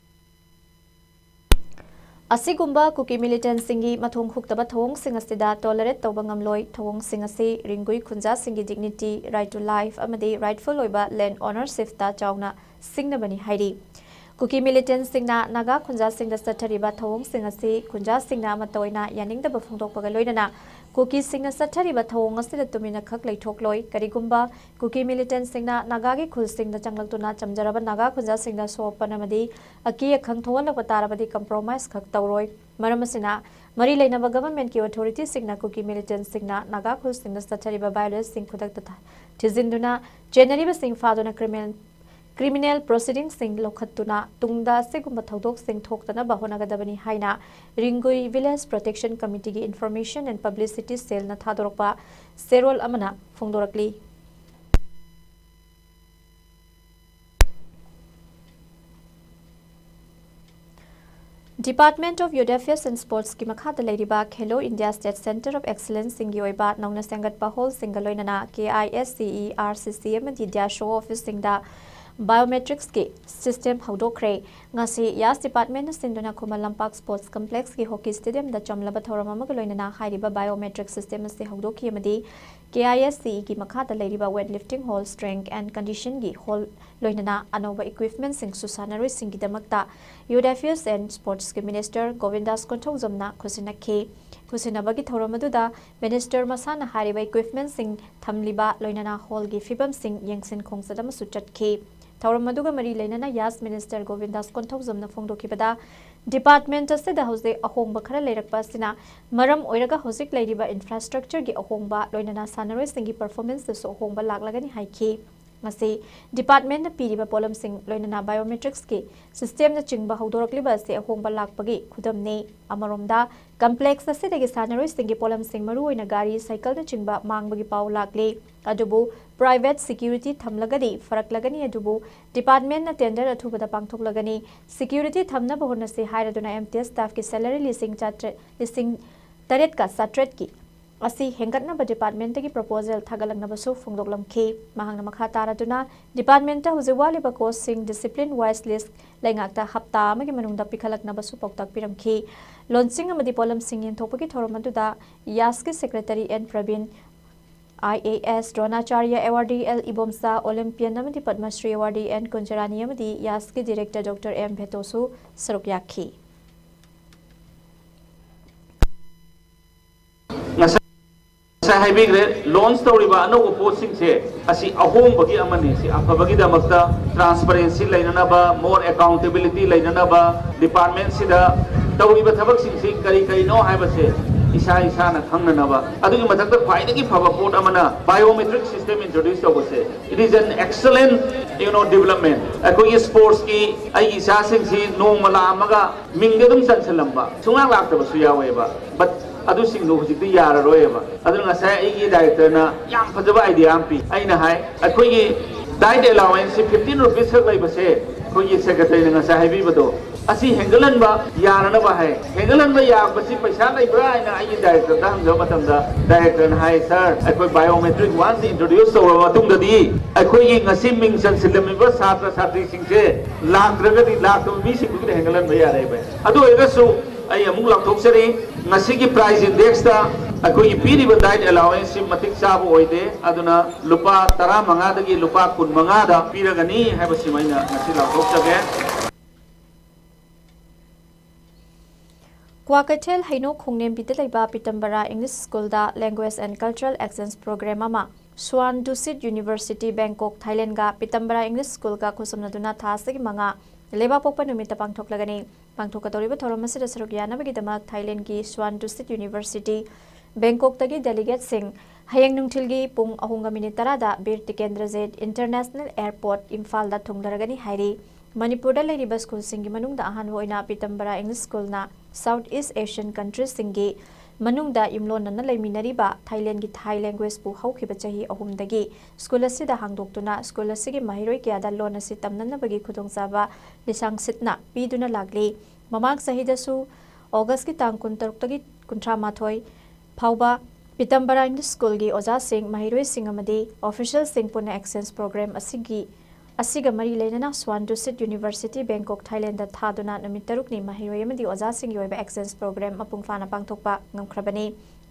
ꯑꯁꯤꯒꯨꯝꯕ ꯀꯨꯀꯤ ꯃꯤꯂꯤꯇꯦꯟꯠꯁꯤꯡꯒꯤ ꯃꯊꯣꯡ ꯍꯨꯛꯇꯕ ꯊꯧꯑꯣꯡꯁꯤꯡ ꯑꯁꯤꯗ ꯇꯣꯂꯔꯦꯠ ꯇꯧꯕ ꯉꯝꯂꯣꯏ꯫ ꯊꯧꯑꯣꯡꯁꯤꯡ ꯑꯁꯤ ꯔꯤꯡꯒꯨꯏ ꯈꯨꯟꯖꯥꯁꯤꯡꯒꯤ ꯗꯤꯒꯅꯤꯇꯤ, ꯔꯥꯏꯠ ꯇꯨ ꯂꯥꯏꯐ ꯑꯃꯗꯤ ꯔꯥꯏꯠꯐꯨꯜ ꯑꯣꯏꯕ ꯂꯦꯟꯗ ꯑꯣꯅꯔꯁꯤꯞꯇ ꯆꯥꯎꯅ ꯁꯤꯡꯅꯕꯅꯤ ꯍꯥꯏꯔꯤ꯫ ꯀꯨꯀꯤ ꯃꯤꯂꯤꯇꯦꯟꯠꯁꯤꯡꯅ ꯅꯥꯒꯥ ꯈꯨꯟꯖꯥꯁꯤꯡꯗ ꯆꯠꯊꯔꯤꯕ ꯊꯧꯑꯣꯡꯁꯤꯡ ꯑꯁꯤ ꯈꯨꯟꯖꯥꯁꯤꯡꯅ ꯑꯃꯠꯇ ꯑꯣꯏꯅ ꯌꯥꯅꯤꯡꯗꯕ ꯐꯣꯡꯗꯣꯛꯄꯒ ꯂꯣꯏꯅꯅ ꯀꯨꯀꯤꯁꯤꯡꯅ ꯆꯠꯊꯔꯤꯕ ꯊꯧꯑꯣꯡ ꯑꯁꯤꯗ ꯇꯨꯃꯤꯟꯅ ꯈꯛ ꯂꯩꯊꯣꯛꯂꯣꯏ꯫ ꯀꯔꯤꯒꯨꯝꯕ ꯀꯨꯀꯤ ꯃꯤꯂꯤꯇꯦꯟꯠꯁꯤꯡꯅ ꯅꯥꯒꯥꯒꯤ ꯈꯨꯜꯁꯤꯡꯗ ꯆꯪꯂꯛꯇꯨꯅ ꯆꯝꯖꯔꯕ ꯅꯥꯒꯥ ꯈꯨꯟꯖꯥꯁꯤꯡꯗ ꯑꯁꯣꯛ ꯑꯄꯟ ꯑꯃꯗꯤ ꯑꯀꯤ ꯑꯈꯪ ꯊꯣꯛꯍꯜꯂꯛꯄ ꯇꯥꯔꯕꯗꯤ ꯀꯝꯄ꯭ꯔꯣꯃꯥꯏꯁ ꯈꯛ ꯇꯧꯔꯣꯏ꯫ ꯃꯔꯝ ꯑꯁꯤꯅ, ꯃꯔꯤ ꯂꯩꯅꯕ ꯒꯚꯔꯟꯃꯦꯟꯠꯀꯤ ꯑꯣꯊꯣꯔꯤꯇꯤꯁꯤꯡꯅ ꯀꯨꯀꯤ ꯃꯤꯂꯤꯇꯦꯟꯠꯁꯤꯡꯅ ꯅꯥꯒꯥ ꯈꯨꯜꯁꯤꯡꯗ ꯆꯠꯊꯔꯤꯕ ꯚꯥꯏꯑꯣꯂꯦꯟꯁꯁꯤꯡ ꯈꯨꯗꯛꯇ ꯊ-, ꯊꯤꯖꯤꯟꯗꯨꯅ ꯆꯦꯟꯅꯔꯤꯕꯁꯤꯡ ꯐꯥꯗꯨꯅ ꯀ꯭ꯔꯤꯃꯤꯅꯦꯜ, ꯀ꯭ꯔꯤꯃꯤꯅꯦꯜ ꯄ꯭ꯔꯣꯁꯤꯗꯤꯡꯁꯤꯡ ꯂꯧꯈꯠꯇꯨꯅ ꯇꯨꯡꯗ ꯑꯁꯤꯒꯨꯝꯕ ꯊꯧꯗꯣꯛꯁꯤꯡ ꯊꯣꯛꯇꯅꯕ ꯍꯣꯠꯅꯒꯗꯕꯅꯤ ꯍꯥꯏꯅ ꯔꯤꯡꯒꯨꯏ ꯚꯤꯂꯦꯖ ꯄ꯭ꯔꯣꯇꯦꯛꯁꯟ ꯀꯃꯤꯇꯤꯒꯤ ꯏꯟꯐꯣꯔꯃꯦꯁꯟ ꯑꯦꯟ ꯄꯕ꯭ꯂꯤꯁꯤꯇꯤ ꯁꯦꯜꯅ ꯊꯥꯗꯣꯔꯛꯄ ꯆꯦꯔꯣꯜ ꯑꯃꯅ ꯐꯣꯡꯗꯣꯔꯛꯂꯤ꯫ Department of Youth Affairs and Sportsꯀꯤ ꯃꯈꯥꯗ ꯂꯩꯔꯤꯕ Khelo India State Centre of Excellenceꯁꯤꯡꯒꯤ ꯑꯣꯏꯕ ꯅꯧꯅ ꯁꯦꯝꯒꯠꯄ ꯍꯣꯜꯁꯤꯡꯒ ꯂꯣꯏꯅꯅ K I S C E, R C C ꯑꯃꯗꯤ ꯗꯤꯌꯥꯁꯣ ꯑꯣꯐꯤꯁꯁꯤꯡꯗ ꯕꯥꯏꯑꯣꯃꯦꯇ꯭ꯔꯤꯛꯁꯀꯤ ꯁꯤꯁꯇꯦꯝ ꯍꯧꯗꯣꯛꯈ꯭ꯔꯦ꯫ ꯉꯁꯤ ꯌꯥꯁ ꯗꯤꯄꯥꯔꯠꯃꯦꯟꯅ ꯁꯤꯟꯗꯨꯅ ꯈꯨꯃꯟ ꯂꯝꯄꯥꯛ ꯁ꯭ꯄꯣꯔꯠꯁ ꯀꯝꯄ꯭ꯂꯦꯛꯁꯀꯤ ꯍꯣꯀꯤ ꯁ꯭ꯇꯦꯗꯤꯌꯝꯗ ꯆꯝꯂꯕ ꯊꯧꯔꯝ ꯑꯃꯒ ꯂꯣꯏꯅꯅ ꯍꯥꯏꯔꯤꯕ ꯕꯥꯏꯑꯣꯃꯦꯇ꯭ꯔꯤꯛ ꯁꯤꯁꯇꯦꯝ ꯑꯁꯤ ꯍꯧꯗꯣꯛꯈꯤ ꯑꯃꯗꯤ K I S C Eꯒꯤ ꯃꯈꯥꯗ ꯂꯩꯔꯤꯕ weight lifting hall, strength and conditionꯒꯤ ꯍꯣꯜ, ꯂꯣꯏꯅꯅ ꯑꯅꯧꯕ ꯏꯀ꯭ꯋꯤꯞꯃꯦꯟꯁꯤꯡꯁꯨ ꯁꯥꯟꯅꯔꯣꯏꯁꯤꯡꯒꯤꯗꯃꯛꯇ Youth Affairs and Sportsꯀꯤ ꯃꯤꯅꯤꯁꯇꯔ ꯒꯣꯕꯤꯟꯗꯥꯁ ꯀꯣꯟꯊꯧꯖꯝꯅ ꯈꯨꯠꯁꯤꯟꯅꯈꯤ꯫ ꯈꯨꯠꯁꯤꯟꯅꯕꯒꯤ ꯊꯧꯔꯝ ꯑꯗꯨꯗ ꯃꯤꯅꯤꯁꯇꯔ ꯃꯁꯥꯅ ꯍꯥꯏꯔꯤꯕ ꯏꯀ꯭ꯋꯤꯞꯃꯦꯟꯁꯤꯡ ꯊꯝꯂꯤꯕ ꯂꯣꯏꯅꯅ ꯍꯣꯜꯒꯤ ꯐꯤꯕꯝꯁꯤꯡ ꯌꯦꯡꯁꯤꯟ ꯈꯣꯡꯆꯠ ꯑꯃꯁꯨ ꯆꯠꯈꯤ꯫ ꯊꯧꯔꯝ ꯑꯗꯨꯒ ꯃꯔꯤ ꯂꯩꯅꯅ ꯌꯥꯁ ꯃꯤꯅꯤꯁꯇꯔ ꯒꯣꯕꯤꯟꯗꯥꯁ ꯀꯣꯟꯊꯧꯖꯝꯅ ꯐꯣꯡꯗꯣꯛꯈꯤꯕꯗ, ꯗꯤꯄꯥꯔꯠꯃꯦꯟꯠ ꯑꯁꯤꯗ ꯍꯧꯖꯤꯛ ꯑꯍꯣꯡꯕ ꯈꯔ ꯂꯩꯔꯛꯄ ꯑꯁꯤꯅ ꯃꯔꯝ ꯑꯣꯏꯔꯒ ꯍꯧꯖꯤꯛ ꯂꯩꯔꯤꯕ ꯏꯟꯐ꯭ꯔꯥꯁ꯭ꯇ꯭ꯔꯛꯆꯔꯒꯤ ꯑꯍꯣꯡꯕ, ꯂꯣꯏꯅꯅ ꯁꯥꯟꯅꯔꯣꯏꯁꯤꯡꯒꯤ ꯄꯔꯐꯣꯔꯃꯦꯟꯁꯇꯁꯨ ꯑꯍꯣꯡꯕ ꯂꯥꯛꯂꯒꯅꯤ ꯍꯥꯏꯈꯤ꯫ ꯉꯁꯤ ꯗꯤꯄꯥꯔꯠꯃꯦꯟꯠꯅ ꯄꯤꯔꯤꯕ ꯄꯣꯠꯂꯝꯁꯤꯡ, ꯂꯣꯏꯅꯅ ꯕꯥꯏꯑꯣꯃꯦꯇ꯭ꯔꯤꯛꯁꯀꯤ ꯁꯤꯁꯇꯦꯝꯅꯆꯤꯡꯕ ꯍꯧꯗꯣꯔꯛꯂꯤꯕ ꯑꯁꯤ ꯑꯍꯣꯡꯕ ꯂꯥꯛꯄꯒꯤ ꯈꯨꯗꯝꯅꯤ꯫ ꯑꯃꯔꯣꯝꯗ, ꯀꯝꯄ꯭ꯂꯦꯛꯁ ꯑꯁꯤꯗꯒꯤ ꯁꯥꯟꯅꯔꯣꯏꯁꯤꯡꯒꯤ ꯄꯣꯠꯂꯝꯁꯤꯡ, ꯃꯔꯨꯑꯣꯏꯅ ꯒꯥꯔꯤ, ꯁꯥꯏꯀꯜꯅꯆꯤꯡꯕ ꯃꯥꯡꯕꯒꯤ ꯄꯥꯎ ꯂꯥꯛꯂꯤ꯫ ꯑꯗꯨꯕꯨ private security ꯊꯝꯂꯒꯗꯤ ꯐꯔꯛꯂꯒꯅꯤ, ꯑꯗꯨꯕꯨ ꯗꯤꯄꯥꯔꯠꯃꯦꯟꯠꯅ ꯇꯦꯟꯗꯔ ꯑꯊꯨꯕꯗ ꯄꯥꯡꯊꯣꯛꯂꯒꯅꯤ꯫ ꯁꯦꯀ꯭ꯌꯨꯔꯤꯇꯤ ꯊꯝꯅꯕ ꯍꯣꯠꯅꯁꯤ ꯍꯥꯏꯔꯗꯨꯅ ꯑꯦꯝ ꯇꯤ ꯑꯦꯁ ꯁ꯭ꯇꯥꯐꯀꯤ ꯁꯦꯂꯔꯤ ꯂꯤꯁꯤꯡ ꯆꯥꯇ꯭ꯔꯦꯠ, ꯂꯤꯁꯤꯡ ꯇꯔꯦꯠꯀ ꯆꯥꯇ꯭ꯔꯦꯠꯀꯤ ꯑꯁꯤ ꯍꯦꯟꯒꯠꯅꯕ ꯗꯤꯄꯥꯔꯠꯃꯦꯟꯠꯇꯒꯤ ꯄ꯭ꯔꯣꯄꯣꯖꯦꯜ ꯊꯥꯒꯠꯂꯛꯅꯕꯁꯨ ꯐꯣꯡꯗꯣꯛꯂꯝꯈꯤ꯫ ꯃꯍꯥꯛꯅ ꯃꯈꯥ ꯇꯥꯔꯗꯨꯅ ꯗꯤꯄꯥꯔꯠꯃꯦꯟꯠꯇ ꯍꯧꯖꯤꯛ ꯋꯥꯠꯂꯤꯕ ꯀꯣꯁꯁꯤꯡ discipline wise list ꯂꯩꯉꯥꯛꯇ ꯍꯞꯇꯥ ꯑꯃꯒꯤ ꯃꯅꯨꯡꯗ ꯄꯤꯈꯠꯂꯛꯅꯕꯁꯨ ꯄꯥꯎꯇꯥꯛ ꯄꯤꯔꯝꯈꯤ꯫ ꯂꯣꯟꯆꯤꯡ ꯑꯃꯗꯤ ꯄꯣꯠꯂꯝꯁꯤꯡ ꯌꯦꯟꯊꯣꯛꯄꯒꯤ ꯊꯧꯔꯝ ꯑꯗꯨꯗ ꯌꯥꯁꯀꯤ secretary N Prabin, I A S Dronacharya awardee L Ibomcha, olympian ꯑꯃꯗꯤ ꯄꯗꯃꯁ꯭ꯔꯤ ꯑꯦꯋꯥꯔꯗꯤ ꯑꯦꯟ ꯀꯨꯟꯖꯔꯥꯅꯤ ꯑꯃꯗꯤ ꯌꯥꯁꯀꯤ ꯗꯤꯔꯦꯛꯇꯔ ꯗꯣꯛꯇꯔ ꯑꯦꯝ ꯚꯦꯇꯣꯁꯨ ꯁꯔꯨꯛ ꯌꯥꯈꯤ꯫ ꯉꯁꯥꯏ ꯉꯁꯥꯏ ꯍꯥꯏꯕꯤꯈ꯭ꯔꯦ, ꯂꯣꯟꯆ ꯇꯧꯔꯤꯕ ꯑꯅꯧꯕ ꯄꯣꯠꯁꯤꯡꯁꯦ ꯑꯁꯤ ꯑꯍꯣꯡꯕꯒꯤ ꯑꯃꯅꯤ꯫ ꯁꯤ ꯑꯐꯕꯒꯤꯗꯃꯛꯇ, ꯇ꯭ꯔꯥꯟꯁꯄꯔꯦꯟꯁꯤ ꯂꯩꯅꯅꯕ, ꯃꯣꯔ ꯑꯦꯀꯥꯎꯟꯇꯦꯕꯤꯂꯤꯇꯤ ꯂꯩꯅꯅꯕ, ꯗꯤꯄꯥꯔꯠꯃꯦꯟꯁꯤꯗ ꯇꯧꯔꯤꯕ ꯊꯕꯛꯁꯤꯡꯁꯤ ꯀꯔꯤ ꯀꯔꯤꯅꯣ ꯍꯥꯏꯕꯁꯦ ꯏꯁꯥ ꯏꯁꯥꯅ ꯈꯪꯅꯅꯕ꯫ ꯑꯗꯨꯒꯤ ꯃꯊꯛꯇ ꯈ꯭ꯋꯥꯏꯗꯒꯤ ꯐꯕ ꯄꯣꯠ ꯑꯃꯅ ꯕꯥꯏꯑꯣꯃꯦꯇ꯭ꯔꯤꯛ ꯁꯤꯁꯇꯦꯝ ꯏꯟꯇ꯭ꯔꯣꯗ꯭ꯌꯨꯁ ꯇꯧꯕꯁꯦ, it is an excellent, you know, development꯫ ꯑꯩꯈꯣꯏꯒꯤ ꯁ꯭ꯄꯣꯔꯠꯁꯀꯤ ꯑꯩꯒꯤ ꯏꯆꯥꯁꯤꯡꯁꯤ ꯅꯣꯡꯃ ꯂꯥꯛꯑꯝꯃꯒ ꯃꯤꯡꯗꯤ ꯑꯗꯨꯝ ꯆꯟꯁꯤꯜꯂꯝꯕ, ꯁꯨꯡꯂꯥꯛ ꯂꯥꯛꯇꯕꯁꯨ ꯌꯥꯎꯋꯦꯕ꯫ But ꯑꯗꯨꯁꯤꯡꯗꯣ ꯍꯧꯖꯤꯛꯇꯤ ꯌꯥꯔꯔꯣꯏꯕ꯫ ꯑꯗꯨꯅ ꯉꯁꯥꯏ ꯑꯩꯒꯤ ꯗꯥꯏꯔꯦꯛꯇꯔꯅ ꯌꯥꯝ ꯐꯖꯕ ꯑꯥꯏꯗꯤꯌꯥ ꯑꯃ ꯄꯤ꯫ ꯑꯩꯅ ꯍꯥꯏ, ꯑꯩꯈꯣꯏꯒꯤ ꯗꯥꯏꯠ ꯑꯦꯂꯥꯋꯦꯟꯁꯁꯤ fifteen rupees ꯈꯛ ꯂꯩꯕꯁꯦ, ꯑꯩꯈꯣꯏꯒꯤ ꯁꯦꯀ꯭ꯔꯦꯇꯔꯤꯅ ꯉꯁꯥꯏ ꯍꯥꯏꯕꯤꯕꯗꯣ, ꯑꯁꯤ ꯍꯦꯟꯒꯠꯍꯟꯕ ꯌꯥꯅꯅꯕ ꯍꯥꯏ꯫ ꯍꯦꯟꯒꯠꯍꯟꯕ ꯌꯥꯕꯁꯤ ꯄꯩꯁꯥ ꯂꯩꯕ꯭ꯔꯥ ꯍꯥꯏꯅ ꯑꯩꯒꯤ ꯗꯥꯏꯔꯦꯛꯇꯔꯗ ꯍꯪꯖꯕ ꯃꯇꯝꯗ, ꯗꯥꯏꯔꯦꯛꯇꯔꯅ ꯍꯥꯏ, "ꯁꯥꯔ, ꯑꯩꯈꯣꯏ biometric once introduce ꯇꯧꯔꯕ ꯃꯇꯨꯡꯗꯗꯤ ꯑꯩꯈꯣꯏꯒꯤ ꯉꯁꯤ ꯃꯤꯡ ꯆꯟꯁꯤꯜꯂꯝꯃꯤꯕ ꯁꯥꯇ꯭ꯔ ꯁꯥꯇ꯭ꯔꯤꯁꯤꯡꯁꯦ ꯂꯥꯛꯇ꯭ꯔꯒꯗꯤ, ꯂꯥꯛꯇꯕ ꯃꯤꯁꯤꯡꯗꯨꯒꯤꯗꯤ ꯍꯦꯟꯒꯠꯍꯟꯕ ꯌꯥꯔꯦ ꯚꯥꯏ꯫ ꯑꯗꯨ ꯑꯣꯏꯔꯒꯁꯨ ꯑꯩ ꯑꯃꯨꯛ ꯂꯥꯎꯊꯣꯛꯆꯔꯤ, ꯉꯁꯤꯒꯤ price indexꯇ ꯑꯩꯈꯣꯏꯒꯤ ꯄꯤꯔꯤꯕ diet allowanceꯁꯤ ꯃꯇꯤꯛ ꯆꯥꯕ ꯑꯣꯏꯗꯦ꯫ ꯑꯗꯨꯅ ꯂꯨꯄꯥ ꯇꯔꯥꯃꯉꯥꯗꯒꯤ ꯂꯨꯄꯥ ꯀꯨꯟꯃꯉꯥꯗ ꯄꯤꯔꯒꯅꯤ ꯍꯥꯏꯕꯁꯤꯃ ꯑꯩꯅ ꯉꯁꯤ ꯂꯥꯎꯊꯣꯛꯆꯒꯦ"꯫ ꯀ꯭ꯋꯥꯀꯩꯊꯦꯜ ꯍꯩꯅꯧ ꯈꯣꯡꯅꯦꯝꯕꯤꯗ ꯂꯩꯕ ꯄꯤꯇꯝꯕꯔꯥ English Schoolꯗ Language and Cultural Exchange Program ꯑꯃ Suan Dusit University, Bangkok, Thailandꯒ ꯄꯤꯇꯝꯕꯔꯥ English Schoolꯒ ꯈꯨꯠꯁꯝꯅꯗꯨꯅ ꯊꯥ ꯑꯁꯤꯒꯤ ꯃꯉꯥ ꯂꯩꯕꯥꯛꯄꯣꯛꯄ ꯅꯨꯃꯤꯠꯇ ꯄꯥꯡꯊꯣꯛꯂꯒꯅꯤ꯫ ꯄꯥꯡꯊꯣꯛꯀꯗꯧꯔꯤꯕ ꯊꯧꯔꯝ ꯑꯁꯤꯗ ꯁꯔꯨꯛ ꯌꯥꯅꯕꯒꯤꯗꯃꯛ ꯊꯥꯏꯂꯦꯟꯗꯒꯤ Suan Dusit University, ꯕꯦꯡꯀꯣꯛꯇꯒꯤ delegateꯁꯤꯡ ꯍꯌꯦꯡ ꯅꯨꯡꯊꯤꯜꯒꯤ ꯄꯨꯡ ꯑꯍꯨꯝꯒ ꯃꯤꯅꯤꯠ ꯇꯔꯥꯗ ꯕꯤꯔ ꯇꯤꯀꯦꯟꯗ꯭ꯔꯖꯤꯠ International Airport, ꯏꯝꯐꯥꯜꯗ ꯊꯨꯡꯂꯔꯒꯅꯤ ꯍꯥꯏꯔꯤ꯫ ꯃꯅꯤꯄꯨꯔꯗ ꯂꯩꯔꯤꯕ ꯁ꯭ꯀꯨꯜꯁꯤꯡꯒꯤ ꯃꯅꯨꯡꯗ ꯑꯍꯥꯟꯕ ꯑꯣꯏꯅ ꯄꯤꯇꯝꯕꯔꯥ English Schoolꯅ South East Asian countryꯁꯤꯡꯒꯤ ꯃꯅꯨꯡꯗ ꯌꯨꯝꯂꯣꯟꯅꯅ ꯂꯩꯃꯤꯟꯅꯔꯤꯕ ꯊꯥꯏꯂꯦꯟꯗꯒꯤ Thai languageꯄꯨ ꯍꯧꯈꯤꯕ ꯆꯍꯤ ꯑꯍꯨꯝꯗꯒꯤ ꯁ꯭ꯀꯨꯜ ꯑꯁꯤꯗ ꯍꯥꯡꯗꯣꯛꯇꯨꯅ ꯁ꯭ꯀꯨꯜ ꯑꯁꯤꯒꯤ ꯃꯍꯩꯔꯣꯏ ꯀꯌꯥꯗ ꯂꯣꯟ ꯑꯁꯤ ꯇꯝꯅꯅꯕꯒꯤ ꯈꯨꯗꯣꯡꯆꯥꯕ ꯂꯤꯁꯥꯡ ꯁꯤꯠꯅ ꯄꯤꯗꯨꯅ ꯂꯥꯛꯂꯤ꯫ ꯃꯃꯥꯡ ꯆꯍꯤꯗꯁꯨ ꯑꯣꯒꯁꯀꯤ ꯇꯥꯡ ꯀꯨꯟꯇꯔꯨꯛꯇꯒꯤ ꯀꯨꯟꯊ꯭ꯔꯥ ꯃꯥꯊꯣꯏ ꯐꯥꯎꯕ ꯄꯤꯇꯝꯕꯔꯥ English Schoolꯒꯤ ꯑꯣꯖꯥꯁꯤꯡ, ꯃꯍꯩꯔꯣꯏꯁꯤꯡ ꯑꯃꯗꯤ officialꯁꯤꯡ ꯄꯨꯟꯅ exchange program ꯑꯁꯤꯒꯤ, ꯑꯁꯤꯒ ꯃꯔꯤ ꯂꯩꯅꯅ Suan Dusit University, Bangkok, Thailand ꯊꯥꯗꯨꯅ ꯅꯨꯃꯤꯠ ꯇꯔꯨꯛꯅꯤ ꯃꯍꯩꯔꯣꯏ ꯑꯃꯗꯤ ꯑꯣꯖꯥꯁꯤꯡꯒꯤ ꯑꯣꯏꯕ exchange program ꯃꯄꯨꯡ ꯐꯥꯅ ꯄꯥꯡꯊꯣꯛꯄ ꯉꯝꯈ꯭ꯔꯕꯅꯤ꯫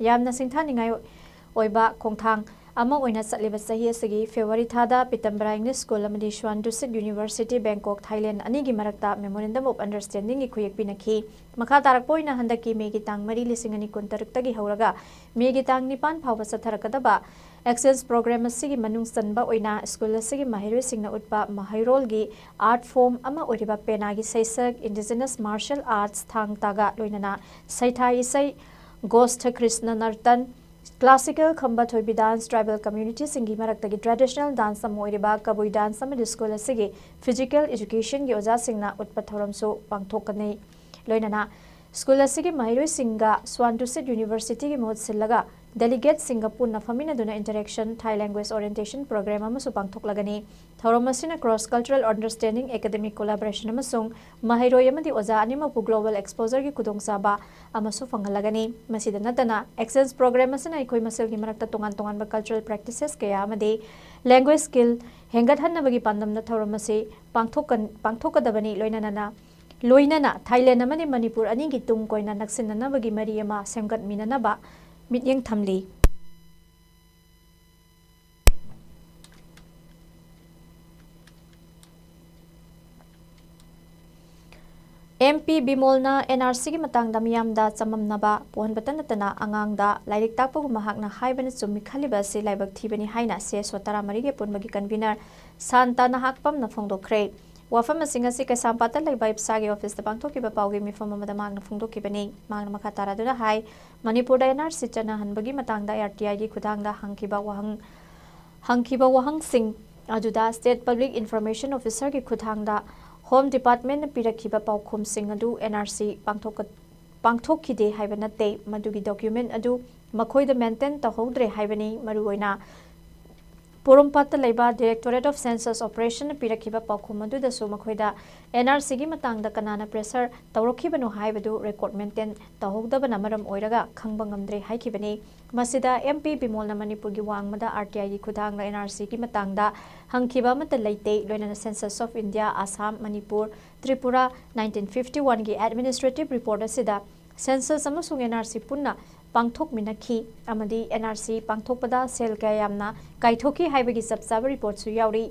ꯌꯥꯝꯅ ꯁꯤꯡꯊꯥꯅꯤꯡꯉꯥꯏ ꯑꯣꯏꯕ ꯈꯣꯡꯊꯥꯡ ꯑꯃ ꯑꯣꯏꯅ ꯆꯠꯂꯤꯕ ꯆꯍꯤ ꯑꯁꯤꯒꯤ February ꯊꯥꯗ ꯄꯤꯇꯝꯕꯔꯥ English School ꯑꯃꯗꯤ Suan Dusit University, Bangkok, Thailand ꯑꯅꯤꯒꯤ ꯃꯔꯛꯇ Memorandum of Understandingꯒꯤ ꯈꯨꯌꯦꯛ ꯄꯤꯅꯈꯤ꯫ ꯃꯈꯥ ꯇꯥꯔꯛꯄ ꯑꯣꯏꯅ ꯍꯟꯗꯛꯀꯤ ꯃꯦꯒꯤ ꯇꯥꯡ ꯃꯔꯤ, ꯂꯤꯁꯤꯡ ꯑꯅꯤ ꯀꯨꯟꯇꯔꯨꯛꯇꯒꯤ ꯍꯧꯔꯒ ꯃꯦꯒꯤ ꯇꯥꯡ ꯅꯤꯄꯥꯟ ꯐꯥꯎꯕ ꯆꯠꯊꯔꯛꯀꯗꯕ exchange program ꯑꯁꯤꯒꯤ ꯃꯅꯨꯡ ꯆꯟꯕ ꯑꯣꯏꯅ ꯁ꯭ꯀꯨꯜ ꯑꯁꯤꯒꯤ ꯃꯍꯩꯔꯣꯏꯁꯤꯡꯅ ꯎꯠꯄ ꯃꯍꯩꯔꯣꯜꯒꯤ art form ꯑꯃ ꯑꯣꯏꯔꯤꯕ ꯄꯦꯅꯥꯒꯤ ꯁꯩꯁꯛ, indigenous martial arts ꯊꯥꯡ ꯇꯥꯒ ꯂꯣꯏꯅꯅ ꯁꯩꯊꯥ ꯏꯁꯩ, ꯒꯣꯁꯊ ꯀ꯭ꯔꯤꯁꯅ ꯅꯔꯇꯟ, classical ꯈꯝꯕ ꯊꯣꯏꯕꯤ dance, tribal communityꯁꯤꯡꯒꯤ ꯃꯔꯛꯇꯒꯤ traditional dance ꯑꯃ ꯑꯣꯏꯔꯤꯕ ꯀꯕꯨꯏ dance ꯑꯃꯗꯤ ꯁ꯭ꯀꯨꯜ ꯑꯁꯤꯒꯤ physical educationꯒꯤ ꯑꯣꯖꯥꯁꯤꯡꯅ ꯎꯠꯄ ꯊꯧꯔꯝꯁꯨ ꯄꯥꯡꯊꯣꯛꯀꯅꯤ꯫ ꯂꯣꯏꯅꯅ ꯁ꯭ꯀꯨꯜ ꯑꯁꯤꯒꯤ ꯃꯍꯩꯔꯣꯏꯁꯤꯡꯒ Suan Dusit Universityꯒꯤ ꯃꯍꯨꯠ ꯁꯤꯜꯂꯒ delegateꯁꯤꯡꯒ ꯄꯨꯟꯅ ꯐꯝꯃꯤꯟꯅꯗꯨꯅ interaction, Thai language orientation program ꯑꯃꯁꯨ ꯄꯥꯡꯊꯣꯛꯂꯒꯅꯤ꯫ ꯊꯧꯔꯝ ꯑꯁꯤꯅ cross cultural understanding, academic collaboration ꯑꯃꯁꯨꯡ ꯃꯍꯩꯔꯣꯏ ꯑꯃꯗꯤ ꯑꯣꯖꯥ ꯑꯅꯤꯃꯛꯄꯨ global exposureꯒꯤ ꯈꯨꯗꯣꯡꯆꯥꯕ ꯑꯃꯁꯨ ꯐꯪꯍꯜꯂꯒꯅꯤ꯫ ꯃꯁꯤꯗ ꯅꯠꯇꯅ, exchange program ꯑꯁꯤꯅ ꯑꯩꯈꯣꯏ ꯃꯁꯦꯜꯒꯤ ꯃꯔꯛꯇ ꯇꯣꯉꯥꯟ ꯇꯣꯉꯥꯟꯕ cultural practices ꯀꯌꯥ ꯑꯃꯗꯤ language skill ꯍꯦꯟꯒꯠꯍꯟꯅꯕꯒꯤ ꯄꯥꯟꯗꯝꯗ ꯊꯧꯔꯝ ꯑꯁꯤ ꯄꯥꯡꯊꯣꯛꯀꯟ-, ꯄꯥꯡꯊꯣꯛꯀꯗꯕꯅꯤ꯫ ꯂꯣꯏꯅꯅ, ꯂꯣꯏꯅꯅ ꯊꯥꯏꯂꯦꯟ ꯑꯃꯗꯤ ꯃꯅꯤꯄꯨꯔ ꯑꯅꯤꯒꯤ ꯇꯨꯡ ꯀꯣꯏꯅ ꯅꯛꯁꯤꯟꯅꯅꯕꯒꯤ ꯃꯔꯤ ꯑꯃ ꯁꯦꯝꯒꯠꯃꯤꯟꯅꯅꯕ ꯃꯤꯠꯌꯦꯡ ꯊꯝꯂꯤ꯫ ꯑꯦꯝ ꯄꯤ ꯕꯤꯃꯣꯜꯅ ꯑꯦꯟ ꯑꯥꯔ ꯁꯤꯒꯤ ꯃꯇꯥꯡꯗ ꯃꯤꯌꯥꯝꯗ ꯆꯃꯝꯅꯕ ꯄꯣꯛꯍꯟꯕꯇ ꯅꯠꯇꯅ, ꯑꯉꯥꯡꯗ ꯂꯥꯏꯔꯤꯛ ꯇꯥꯛꯄꯕꯨ ꯃꯍꯥꯛꯅ ꯍꯥꯏꯕꯅ ꯆꯨꯝꯃꯤ ꯈꯜꯂꯤꯕ ꯑꯁꯤ ꯂꯥꯏꯕꯛ ꯊꯤꯕꯅꯤ ꯍꯥꯏꯅ ꯁꯤ ꯑꯦꯁ ꯑꯣ ꯇꯔꯥꯃꯔꯤꯒꯤ ꯑꯄꯨꯟꯕꯒꯤ convener ꯁꯥꯟꯇ ꯅꯍꯥꯛꯄꯝꯅ ꯐꯣꯡꯗꯣꯛꯈ꯭ꯔꯦ꯫ ꯋꯥꯐꯝ ꯑꯁꯤꯡ ꯑꯁꯤ ꯀꯩꯁꯥꯝꯄꯥꯠꯇ ꯂꯩꯕ ꯏꯞꯁꯥꯒꯤ ꯑꯣꯐꯤꯁꯇ ꯄꯥꯡꯊꯣꯛꯈꯤꯕ ꯄꯥꯎꯒꯤ ꯃꯤꯐꯝ ꯑꯃꯗ ꯃꯍꯥꯛꯅ ꯐꯣꯡꯗꯣꯛꯈꯤꯕꯅꯤ꯫ ꯃꯍꯥꯛꯅ ꯃꯈꯥ ꯇꯥꯔꯗꯨꯅ ꯍꯥꯏ, ꯃꯅꯤꯄꯨꯔꯗ ꯑꯦꯟ ꯑꯥꯔ ꯁꯤ ꯆꯠꯅꯍꯟꯕꯒꯤ ꯃꯇꯥꯡꯗ ꯑꯥꯔ ꯇꯤ ꯑꯥꯏꯒꯤ ꯈꯨꯠꯊꯥꯡꯗ ꯍꯪꯈꯤꯕ ꯋꯥꯍꯪ, ꯍꯪꯈꯤꯕ ꯋꯥꯍꯪꯁꯤꯡ ꯑꯗꯨꯗ State Public Information Officerꯒꯤ ꯈꯨꯠꯊꯥꯡꯗ Home Departmentꯅ ꯄꯤꯔꯛꯈꯤꯕ ꯄꯥꯎꯈꯨꯝꯁꯤꯡ ꯑꯗꯨ ꯑꯦꯟ ꯑꯥꯔ ꯁꯤ ꯄꯥꯡꯊꯣꯛꯀ-, ꯄꯥꯡꯊꯣꯛꯈꯤꯗꯦ ꯍꯥꯏꯕ ꯅꯠꯇꯦ, ꯃꯗꯨꯒꯤ document ꯑꯗꯨ ꯃꯈꯣꯏꯗ maintain ꯇꯧꯍꯧꯗ꯭ꯔꯦ ꯍꯥꯏꯕꯅꯤ꯫ ꯃꯔꯨꯑꯣꯏꯅ ꯄꯣꯔꯣꯝꯄꯥꯠꯇ ꯂꯩꯕ Directorate of Census Operationꯅ ꯄꯤꯔꯛꯈꯤꯕ ꯄꯥꯎꯈꯨꯝ ꯑꯗꯨꯗꯁꯨ ꯃꯈꯣꯏꯗ ꯑꯦꯟ ꯑꯥꯔ ꯁꯤꯒꯤ ꯃꯇꯥꯡꯗ ꯀꯅꯥꯅ pressure ꯇꯧꯔꯛꯈꯤꯕꯅꯣ ꯍꯥꯏꯕꯗꯨ record maintain ꯇꯧꯍꯧꯗꯕꯅ ꯃꯔꯝ ꯑꯣꯏꯔꯒ ꯈꯪꯕ ꯉꯝꯗ꯭ꯔꯦ ꯍꯥꯏꯈꯤꯕꯅꯤ꯫ ꯃꯁꯤꯗ ꯑꯦꯝ ꯄꯤ ꯕꯤꯃꯣꯜꯅ ꯃꯅꯤꯄꯨꯔꯒꯤ ꯋꯥꯡꯃꯗ ꯑꯥꯔ ꯇꯤ ꯑꯥꯏꯒꯤ ꯈꯨꯠꯊꯥꯡꯗ ꯑꯦꯟ ꯑꯥꯔ ꯁꯤꯒꯤ ꯃꯇꯥꯡꯗ ꯍꯪꯈꯤꯕ ꯑꯃꯠꯇ ꯂꯩꯇꯦ, ꯂꯣꯏꯅꯅ Census of India, Assam, Manipur, Tripura, nineteen fifty oneꯒꯤ administrative report ꯑꯁꯤꯗ census ꯑꯃꯁꯨꯡ ꯑꯦꯟ ꯑꯥꯔ ꯁꯤ ꯄꯨꯟꯅ ꯄꯥꯡꯊꯣꯛꯃꯤꯟꯅꯈꯤ ꯑꯃꯗꯤ ꯑꯦꯟ ꯑꯥꯔ ꯁꯤ ꯄꯥꯡꯊꯣꯛꯄꯗ ꯁꯦꯜ ꯀꯌꯥ ꯌꯥꯝꯅ ꯀꯥꯏꯊꯣꯛꯈꯤ ꯍꯥꯏꯕꯒꯤ ꯆꯞ ꯆꯥꯕ reportꯁꯨ ꯌꯥꯎꯔꯤ꯫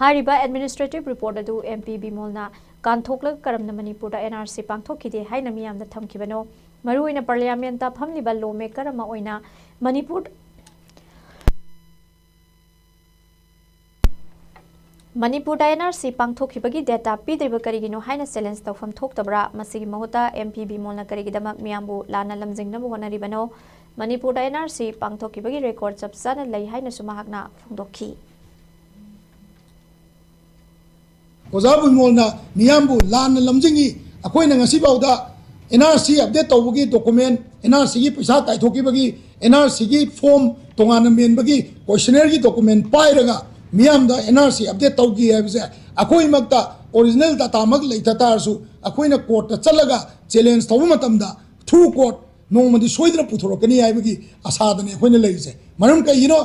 ꯍꯥꯏꯔꯤꯕ administrative report ꯑꯗꯨ ꯑꯦꯝ ꯄꯤ ꯕꯤꯃꯣꯜꯅ ꯀꯥꯟꯊꯣꯛꯂꯒ ꯀꯔꯝꯅ ꯃꯅꯤꯄꯨꯔꯗ ꯑꯦꯟ ꯑꯥꯔ ꯁꯤ ꯄꯥꯡꯊꯣꯛꯈꯤꯗꯦ ꯍꯥꯏꯅ ꯃꯤꯌꯥꯝꯗ ꯊꯝꯈꯤꯕꯅꯣ? ꯃꯔꯨꯑꯣꯏꯅ Parliamentꯇ ꯐꯝꯂꯤꯕ law maker ꯑꯃ ꯑꯣꯏꯅ ꯃꯅꯤꯄꯨꯔ, ꯃꯅꯤꯄꯨꯔꯗ ꯑꯦꯟ ꯑꯥꯔ ꯁꯤ ꯄꯥꯡꯊꯣꯛꯈꯤꯕꯒꯤ data ꯄꯤꯗ꯭ꯔꯤꯕ ꯀꯔꯤꯒꯤꯅꯣ ꯍꯥꯏꯅ challenge ꯇꯧꯐꯝ ꯊꯣꯛꯇꯕ꯭ꯔꯥ? ꯃꯁꯤꯒꯤ ꯃꯍꯨꯠꯇ ꯑꯦꯝ ꯄꯤ ꯕꯤꯃꯣꯜꯅ ꯀꯔꯤꯒꯤꯗꯃꯛ ꯃꯤꯌꯥꯝꯕꯨ ꯂꯥꯟꯅ ꯂꯝꯖꯤꯡꯅꯕ ꯍꯣꯠꯅꯔꯤꯕꯅꯣ? ꯃꯅꯤꯄꯨꯔꯗ ꯑꯦꯟ ꯑꯥꯔ ꯁꯤ ꯄꯥꯡꯊꯣꯛꯈꯤꯕꯒꯤ record ꯆꯞ ꯆꯥꯅ ꯂꯩ ꯍꯥꯏꯅꯁꯨ ꯃꯍꯥꯛꯅ ꯐꯣꯡꯗꯣꯛꯈꯤ꯫ ꯑꯣꯖꯥ ꯕꯤꯃꯣꯜꯅ ꯃꯤꯌꯥꯝꯕꯨ ꯂꯥꯟꯅ ꯂꯝꯖꯤꯡꯉꯤ꯫ ꯑꯩꯈꯣꯏꯅ ꯉꯁꯤꯐꯥꯎꯗ ꯑꯦꯟ ꯑꯥꯔ ꯁꯤ update ꯇꯧꯕꯒꯤ document, ꯑꯦꯟ ꯑꯥꯔ ꯁꯤꯒꯤ ꯄꯩꯁꯥ ꯀꯥꯏꯊꯣꯛꯈꯤꯕꯒꯤ ꯑꯦꯟ ꯑꯥꯔ ꯁꯤꯒꯤ ꯐꯣꯔꯝ ꯇꯣꯉꯥꯟꯅ ꯃꯦꯟꯕꯒꯤ ꯀꯣꯏꯁꯅꯤꯌꯔꯒꯤ ꯗꯣꯀꯨꯃꯦꯟ ꯄꯥꯏꯔꯒ ꯃꯤꯌꯥꯝꯗ ꯑꯦꯟ ꯑꯥꯔ ꯁꯤ ꯑꯞꯗꯦꯠ ꯇꯧꯈꯤ ꯍꯥꯏꯕꯁꯦ ꯑꯩꯈꯣꯏꯃꯛꯇ ꯑꯣꯔꯤꯖꯤꯅꯦꯜ ꯗꯥꯇꯥꯃꯛ ꯂꯩꯇ ꯇꯥꯔꯁꯨ ꯑꯩꯈꯣꯏꯅ ꯀꯣꯔꯠꯇ ꯆꯠꯂꯒ ꯆꯦꯂꯦꯟꯖ ꯇꯧꯕ ꯃꯇꯝꯗ ꯊ꯭ꯔꯨ ꯀꯣꯔꯠ ꯅꯣꯡꯃꯗꯤ ꯁꯣꯏꯗꯅ ꯄꯨꯊꯣꯔꯛꯀꯅꯤ ꯍꯥꯏꯕꯒꯤ ꯑꯁꯥꯗꯅꯤ ꯑꯩꯈꯣꯏꯅ ꯂꯩꯔꯤꯁꯦ꯫ ꯃꯔꯝ ꯀꯩꯒꯤꯅꯣ?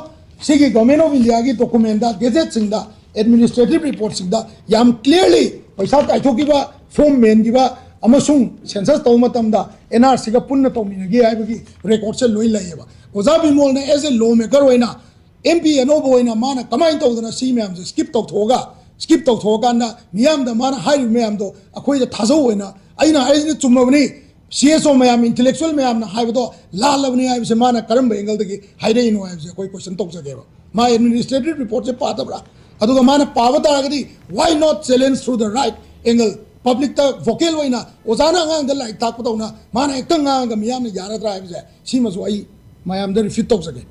ꯁꯤꯒꯤ ꯒꯣꯔꯃꯦꯟ ꯑꯣꯐ ꯏꯟꯗꯤꯌꯥꯒꯤ ꯗꯣꯀꯨꯃꯦꯟꯗ, ꯒꯦꯖꯦꯠꯁꯤꯡꯗ, ꯑꯦꯗꯃꯤꯅꯤꯁꯇ꯭ꯔꯦꯇꯤꯚ ꯔꯤꯄꯣꯔꯠꯁꯤꯡꯗ ꯌꯥꯝ ꯀ꯭ꯂꯤꯌꯔꯂꯤ ꯄꯩꯁꯥ ꯀꯥꯏꯊꯣꯛꯈꯤꯕ, ꯐꯣꯔꯝ ꯃꯦꯟꯈꯤꯕ ꯑꯃꯁꯨꯡ ꯁꯦꯟꯁꯁ ꯇꯧꯕ ꯃꯇꯝꯗ ꯑꯦꯟ ꯑꯥꯔ ꯁꯤꯒ ꯄꯨꯟꯅ ꯇꯧꯃꯤꯟꯅꯈꯤ ꯍꯥꯏꯕꯒꯤ ꯔꯦꯀꯣꯔꯠꯁꯦ ꯂꯣꯏ ꯂꯩꯌꯦꯕ꯫ ꯑꯣꯖꯥ ꯕꯤꯃꯣꯜꯅ ꯑꯦꯁ ꯑꯦ ꯂꯣ ꯃꯦꯀꯔ ꯑꯣꯏꯅ, ꯑꯦꯝ ꯄꯤ ꯑꯅꯧꯕ ꯑꯣꯏꯅ ꯃꯥꯅ ꯀꯃꯥꯏꯅ ꯇꯧꯗꯅ ꯁꯤ ꯃꯌꯥꯝꯁꯦ ꯁ꯭ꯀꯤꯞ ꯇꯧꯊꯣꯛꯑꯒ, ꯁ꯭ꯀꯤꯞ ꯇꯧꯊꯣꯛꯑꯀꯥꯟꯗ ꯃꯤꯌꯥꯝꯗ ꯃꯥꯅ ꯍꯥꯏꯔꯤꯕ ꯃꯌꯥꯝꯗꯣ ꯑꯩꯈꯣꯏꯗ ꯊꯥꯖꯧ ꯑꯣꯏꯅ, ꯑꯩꯅ ꯍꯥꯏꯔꯤꯁꯤꯅ ꯆꯨꯝꯃꯕꯅꯤ, ꯁꯤ ꯑꯦꯁ ꯑꯣ ꯃꯌꯥꯝ, ꯏꯟꯇꯦꯂꯦꯛꯆꯨꯋꯦꯜ ꯃꯌꯥꯝꯅ ꯍꯥꯏꯕꯗꯣ ꯂꯥꯜꯂꯕꯅꯤ ꯍꯥꯏꯕꯁꯦ ꯃꯥꯅ ꯀꯔꯝꯕ ꯑꯦꯡꯒꯜꯗꯒꯤ ꯍꯥꯏꯔꯛꯏꯅꯣ ꯍꯥꯏꯕꯁꯦ ꯑꯩꯈꯣꯏ ꯀꯣꯏꯁꯟ ꯇꯧꯖꯒꯦꯕ꯫ ꯃꯥ ꯑꯦꯗꯃꯤꯅꯤꯁꯇ꯭ꯔꯦꯇꯤꯚ ꯔꯤꯄꯣꯔꯠꯁꯦ ꯄꯥꯗꯕ꯭ꯔꯥ? ꯑꯗꯨꯒ ꯃꯥꯅ ꯄꯥꯕ ꯇꯥꯔꯒꯗꯤ, why not challenge through the right angle? ꯄꯕ꯭ꯂꯤꯛꯇ ꯚꯣꯀꯦꯜ ꯑꯣꯏꯅ ꯑꯣꯖꯥꯅ ꯑꯉꯥꯡꯗ ꯂꯥꯏꯔꯤꯛ ꯇꯥꯛꯄꯗꯧꯅ ꯃꯥꯅ ꯍꯦꯛꯇ ꯉꯥꯡꯉꯒ ꯃꯤꯌꯥꯝꯅ ꯌꯥꯔꯗ꯭ꯔꯥ ꯍꯥꯏꯕꯁꯦ, ꯁꯤꯃꯁꯨ ꯑꯩ ꯃꯌꯥꯝꯗ ꯔꯤꯐ꯭ꯌꯨꯠ ꯇꯧꯖꯒꯦ꯫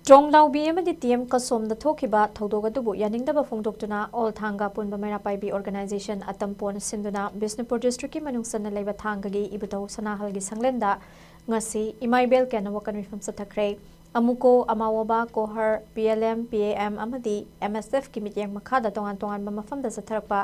ꯇ꯭ꯔꯣꯡꯂꯥꯎꯕꯤ ꯑꯃꯗꯤ ꯇꯤ ꯑꯦꯝ ꯀꯁꯣꯝꯗ ꯊꯣꯛꯈꯤꯕ ꯊꯧꯗꯣꯛ ꯑꯗꯨꯕꯨ ꯌꯥꯅꯤꯡꯗꯕ ꯐꯣꯡꯗꯣꯛꯇꯨꯅ ꯑꯣꯜ ꯊꯥꯡꯒ ꯄꯨꯟꯕ ꯃꯩꯔꯥ ꯄꯥꯏꯕꯤ ꯑꯣꯔꯒꯅꯥꯏꯖꯦꯁꯟ, ꯑꯇꯝꯄꯣꯅ ꯁꯤꯟꯗꯨꯅ ꯕꯤꯁꯅꯨꯄꯨꯔ ꯗꯤꯁꯇ꯭ꯔꯤꯛꯀꯤ ꯃꯅꯨꯡ ꯆꯟꯅ ꯂꯩꯕ ꯊꯥꯡꯒꯒꯤ ꯏꯕꯨꯙꯧ ꯁꯅꯥꯍꯜꯒꯤ ꯁꯪꯂꯦꯟꯗ ꯉꯁꯤ ꯏꯃꯥ ꯏꯕꯦꯜ ꯀꯌꯥꯅ ꯋꯥꯀꯟ ꯃꯤꯐꯝ ꯆꯠꯊꯈ꯭ꯔꯦ꯫ ꯑꯃꯨꯀꯣ, ꯑꯃꯥꯋꯣꯕꯥ, ꯀꯣꯍꯔ, P L M, P A M ꯑꯃꯗꯤ ꯑꯦꯝ ꯑꯦꯁ ꯑꯦꯐꯀꯤ ꯃꯤꯠꯌꯦꯡ ꯃꯈꯥꯗ ꯇꯣꯉꯥꯟ ꯇꯣꯉꯥꯟꯕ ꯃꯐꯝꯗ ꯆꯠꯊꯔꯛꯄ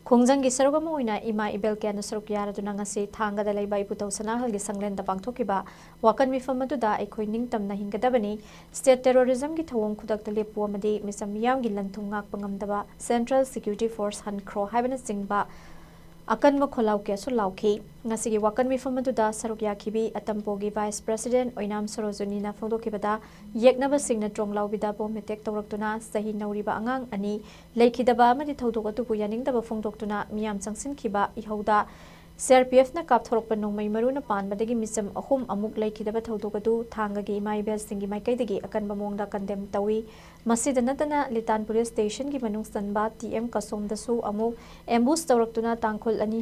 ꯈꯣꯡꯖꯪꯒꯤ ꯁꯔꯨꯛ ꯑꯃ ꯑꯣꯏꯅ ꯏꯃꯥ ꯏꯕꯦꯜ ꯀꯌꯥꯅ ꯁꯔꯨꯛ ꯌꯥꯔꯗꯨꯅ ꯉꯁꯤ ꯊꯥꯡꯒꯗ ꯂꯩꯕ ꯏꯕꯨꯙꯧ ꯁꯅꯥꯍꯜꯒꯤ ꯁꯪꯂꯦꯟꯗ ꯄꯥꯡꯊꯣꯛꯈꯤꯕ ꯋꯥꯀꯟ ꯃꯤꯐꯝ ꯑꯗꯨꯗ ꯑꯩꯈꯣꯏ ꯅꯤꯡꯇꯝꯅ ꯍꯤꯡꯒꯗꯕꯅꯤ, ꯁ꯭ꯇꯦꯠ ꯇꯦꯔꯣꯔꯤꯖꯝꯒꯤ ꯊꯧꯑꯣꯡ ꯈꯨꯗꯛꯇ ꯂꯦꯞꯄꯨ ꯑꯃꯗꯤ ꯃꯤꯆꯝ ꯃꯤꯌꯥꯝꯒꯤ ꯂꯟ ꯊꯨꯝ ꯉꯥꯛꯄ ꯉꯝꯗꯕ ꯁꯦꯟꯇ꯭ꯔꯦꯜ ꯁꯦꯀ꯭ꯌꯨꯔꯤꯇꯤ ꯐꯣꯔꯁ ꯍꯟꯈ꯭ꯔꯣ ꯍꯥꯏꯕꯅꯆꯤꯡꯕ ꯑꯀꯟꯕ ꯈꯣꯜꯂꯥꯎ ꯀꯌꯥꯁꯨ ꯂꯥꯎꯈꯤ꯫ ꯉꯁꯤꯒꯤ ꯋꯥꯀꯟ ꯃꯤꯐꯝ ꯑꯗꯨꯗ ꯁꯔꯨꯛ ꯌꯥꯈꯤꯕꯤ ꯑꯇꯝꯄꯣꯒꯤ ꯚꯥꯏꯁ ꯄ꯭ꯔꯁꯤꯗꯦꯟꯠ ꯑꯣꯏꯅꯥꯝ ꯁꯣꯔꯣꯖꯤꯅꯤꯅ ꯐꯣꯡꯗꯣꯛꯈꯤꯕꯗ, ꯌꯦꯛꯅꯕꯁꯤꯡꯅ ꯇ꯭ꯔꯣꯡꯂꯥꯎꯕꯤꯗ ꯕꯣꯝ ꯑꯦꯇꯦꯛ ꯇꯧꯔꯛꯇꯨꯅ ꯆꯍꯤ ꯅꯧꯔꯤꯕ ꯑꯉꯥꯡ ꯑꯅꯤ ꯂꯩꯈꯤꯗꯕ ꯑꯃꯗꯤ ꯊꯧꯗꯣꯛ ꯑꯗꯨꯕꯨ ꯌꯥꯅꯤꯡꯗꯕ ꯐꯣꯡꯗꯣꯛꯇꯨꯅ ꯃꯤꯌꯥꯝ ꯆꯪꯁꯤꯟꯈꯤꯕ ꯏꯍꯧꯗ ꯁꯤ ꯑꯥꯔ ꯄꯤ ꯑꯦꯐꯅ ꯀꯥꯞꯊꯣꯔꯛꯄ ꯅꯣꯡꯃꯩ ꯃꯔꯨꯅ ꯄꯥꯟꯕꯗꯒꯤ ꯃꯤꯆꯝ ꯑꯍꯨꯝ ꯑꯃꯨꯛ ꯂꯩꯈꯤꯗꯕ ꯊꯧꯗꯣꯛ ꯑꯗꯨ ꯊꯥꯡꯒꯒꯤ ꯏꯃꯥ ꯏꯕꯦꯜꯁꯤꯡꯒꯤ ꯃꯥꯏꯀꯩꯗꯒꯤ ꯑꯀꯟꯕ ꯃꯑꯣꯡꯗ ꯀꯟꯗꯦꯝ ꯇꯧꯏ꯫ ꯃꯁꯤꯗ ꯅꯠꯇꯅ ꯂꯤꯇꯥꯟ ꯄꯨꯂꯤꯁ ꯁ꯭ꯇꯦꯁꯟꯒꯤ ꯃꯅꯨꯡ ꯆꯟꯕ ꯇꯤ ꯑꯦꯝ ꯀꯁꯣꯝꯗꯁꯨ ꯑꯃꯨꯛ ꯑꯦꯝꯕꯨꯁ ꯇꯧꯔꯛꯇꯨꯅ ꯇꯥꯡꯈꯨꯜ ꯑꯅꯤ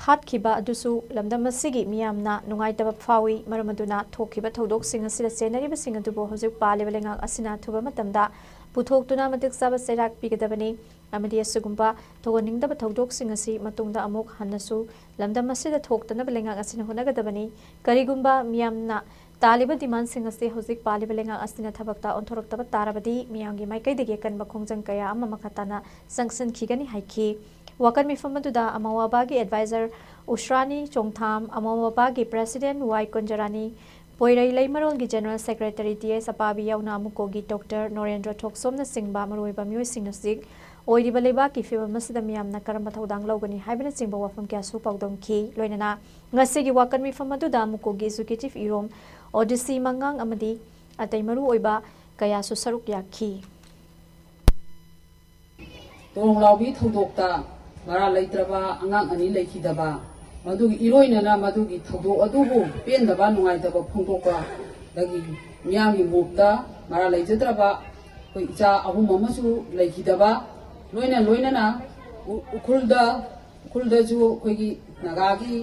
ꯍꯥꯠꯈꯤꯕ ꯑꯗꯨꯁꯨ ꯂꯝꯗꯝ ꯑꯁꯤꯒꯤ ꯃꯤꯌꯥꯝꯅ ꯅꯨꯡꯉꯥꯏꯇꯕ ꯐꯥꯎꯏ꯫ ꯃꯔꯝ ꯑꯗꯨꯅ ꯊꯣꯛꯈꯤꯕ ꯊꯧꯗꯣꯛꯁꯤꯡ ꯑꯁꯤꯗ ꯆꯦꯟꯅꯔꯤꯕꯁꯤꯡ ꯑꯗꯨꯕꯨ ꯍꯧꯖꯤꯛ ꯄꯥꯜꯂꯤꯕ ꯂꯩꯉꯥꯛ ꯑꯁꯤꯅ ꯑꯊꯨꯕ ꯃꯇꯝꯗ ꯄꯨꯊꯣꯛꯇꯨꯅ ꯃꯇꯤꯛ ꯆꯥꯕ ꯆꯩꯔꯥꯛ ꯄꯤꯒꯗꯕꯅꯤ ꯑꯃꯗꯤ ꯑꯁꯤꯒꯨꯝꯕ ꯊꯣꯛꯍꯟꯅꯤꯡꯗꯕ ꯊꯧꯗꯣꯛꯁꯤꯡ ꯑꯁꯤ ꯃꯇꯨꯡꯗ ꯑꯃꯨꯛ ꯍꯟꯅꯁꯨ ꯂꯝꯗꯝ ꯑꯁꯤꯗ ꯊꯣꯛꯇꯅꯕ ꯂꯩꯉꯥꯛ ꯑꯁꯤꯅ ꯍꯣꯠꯅꯒꯗꯕꯅꯤ꯫ ꯀꯔꯤꯒꯨꯝꯕ ꯃꯤꯌꯥꯝꯅ ꯇꯥꯜꯂꯤꯕ ꯗꯤꯃꯥꯟꯁꯤꯡ ꯑꯁꯤ ꯍꯧꯖꯤꯛ ꯄꯥꯜꯂꯤꯕ ꯂꯩꯉꯥꯛ ꯑꯁꯤꯅ ꯊꯕꯛꯇ ꯑꯣꯟꯊꯣꯔꯛꯇꯕ ꯇꯥꯔꯕꯗꯤ ꯃꯤꯌꯥꯝꯒꯤ ꯃꯥꯏꯀꯩꯗꯒꯤ ꯑꯀꯟꯕ ꯈꯣꯡꯖꯪ ꯀꯌꯥ ꯑꯃ ꯃꯈꯥ ꯇꯥꯅ ꯆꯪꯁꯤꯟꯈꯤꯒꯅꯤ ꯍꯥꯏꯈꯤ꯫ ꯋꯥꯀꯠ ꯃꯤꯐꯝ ꯑꯗꯨꯗ ꯑꯃꯧ ꯑꯕꯥꯒꯤ ꯑꯦꯗꯚꯥꯏꯖꯔ ꯎꯁ꯭ꯔꯥꯅꯤ ꯆꯣꯡꯊꯥꯝ, ꯑꯃꯧ ꯑꯕꯥꯒꯤ ꯄ꯭ꯔꯦꯁꯤꯗꯦꯟꯠ ꯋꯥꯏ ꯀꯨꯟꯖꯔꯥꯅꯤ, ꯄꯣꯏꯔꯩ ꯂꯩꯃꯔꯣꯜꯒꯤ ꯖꯦꯅꯔꯦꯜ ꯁꯦꯀ꯭ꯔꯦꯇꯔꯤ ꯇꯤ ꯑꯦꯁ ꯑꯄꯥꯕꯤ ꯌꯥꯎꯅ ꯑꯃꯨꯀꯣꯒꯤ ꯗꯣꯛꯇꯔ ꯅꯣꯔꯦꯟꯗ꯭ꯔ ꯊꯣꯛꯆꯣꯝꯅꯆꯤꯡꯕ ꯃꯔꯨꯑꯣꯏꯕ ꯃꯤꯑꯣꯏꯁꯤꯡꯅ ꯍꯧꯖꯤꯛ ꯑꯣꯏꯔꯤꯕ ꯂꯩꯕꯥꯛꯀꯤ ꯐꯤꯕꯝ ꯑꯁꯤꯗ ꯃꯤꯌꯥꯝꯅ ꯀꯔꯝꯕ ꯊꯧꯗꯥꯡ ꯂꯧꯒꯅꯤ ꯍꯥꯏꯕꯅꯆꯤꯡꯕ ꯋꯥꯐꯝ ꯀꯌꯥꯁꯨ ꯄꯥꯎꯗꯝꯈꯤ꯫ ꯂꯣꯏꯅꯅ ꯉꯁꯤꯒꯤ ꯋꯥꯀꯠ ꯃꯤꯐꯝ ꯑꯗꯨꯗ ꯑꯃꯨꯀꯣꯒꯤ ꯑꯦꯛꯖꯤꯀ꯭ꯌꯨꯇꯤꯚ ꯏꯔꯣꯝ ꯑꯣ ꯗꯤ ꯁꯤ ꯃꯉꯥꯡ ꯑꯃꯗꯤ ꯑꯇꯩ ꯃꯔꯨꯑꯣꯏꯕ ꯀꯌꯥꯁꯨ ꯁꯔꯨꯛ ꯌꯥꯈꯤ꯫ ꯇꯣꯔꯣꯡꯂꯥꯎꯕꯤ ꯊꯧꯗꯣꯛꯇ ꯃꯔꯥꯜ ꯂꯩꯇ꯭ꯔꯕ ꯑꯉꯥꯡ ꯑꯅꯤ ꯂꯩꯈꯤꯗꯕ, ꯃꯗꯨꯒꯤ ꯏꯔꯣꯏꯅꯅ ꯃꯗꯨꯒꯤ ꯊꯧꯗꯣꯛ ꯑꯗꯨꯕꯨ ꯄꯦꯟꯗꯕ ꯅꯨꯡꯉꯥꯏꯇꯕ ꯐꯣꯡꯗꯣꯛꯄꯗꯒꯤ ꯃꯤꯌꯥꯝꯒꯤ ꯃꯣꯠꯇ ꯃꯔꯥꯜ ꯂꯩꯖꯗ꯭ꯔꯕ ꯑꯩꯈꯣꯏ ꯏꯆꯥ ꯑꯍꯨꯝ ꯑꯃꯁꯨ ꯂꯩꯈꯤꯗꯕ, ꯂꯣꯏꯅ ꯂꯣꯏꯅꯅ ꯎ- ꯎꯈ꯭ꯔꯨꯜꯗ, ꯎꯈ꯭ꯔꯨꯜꯗꯁꯨ ꯑꯩꯈꯣꯏꯒꯤ ꯅꯥꯒꯥꯒꯤ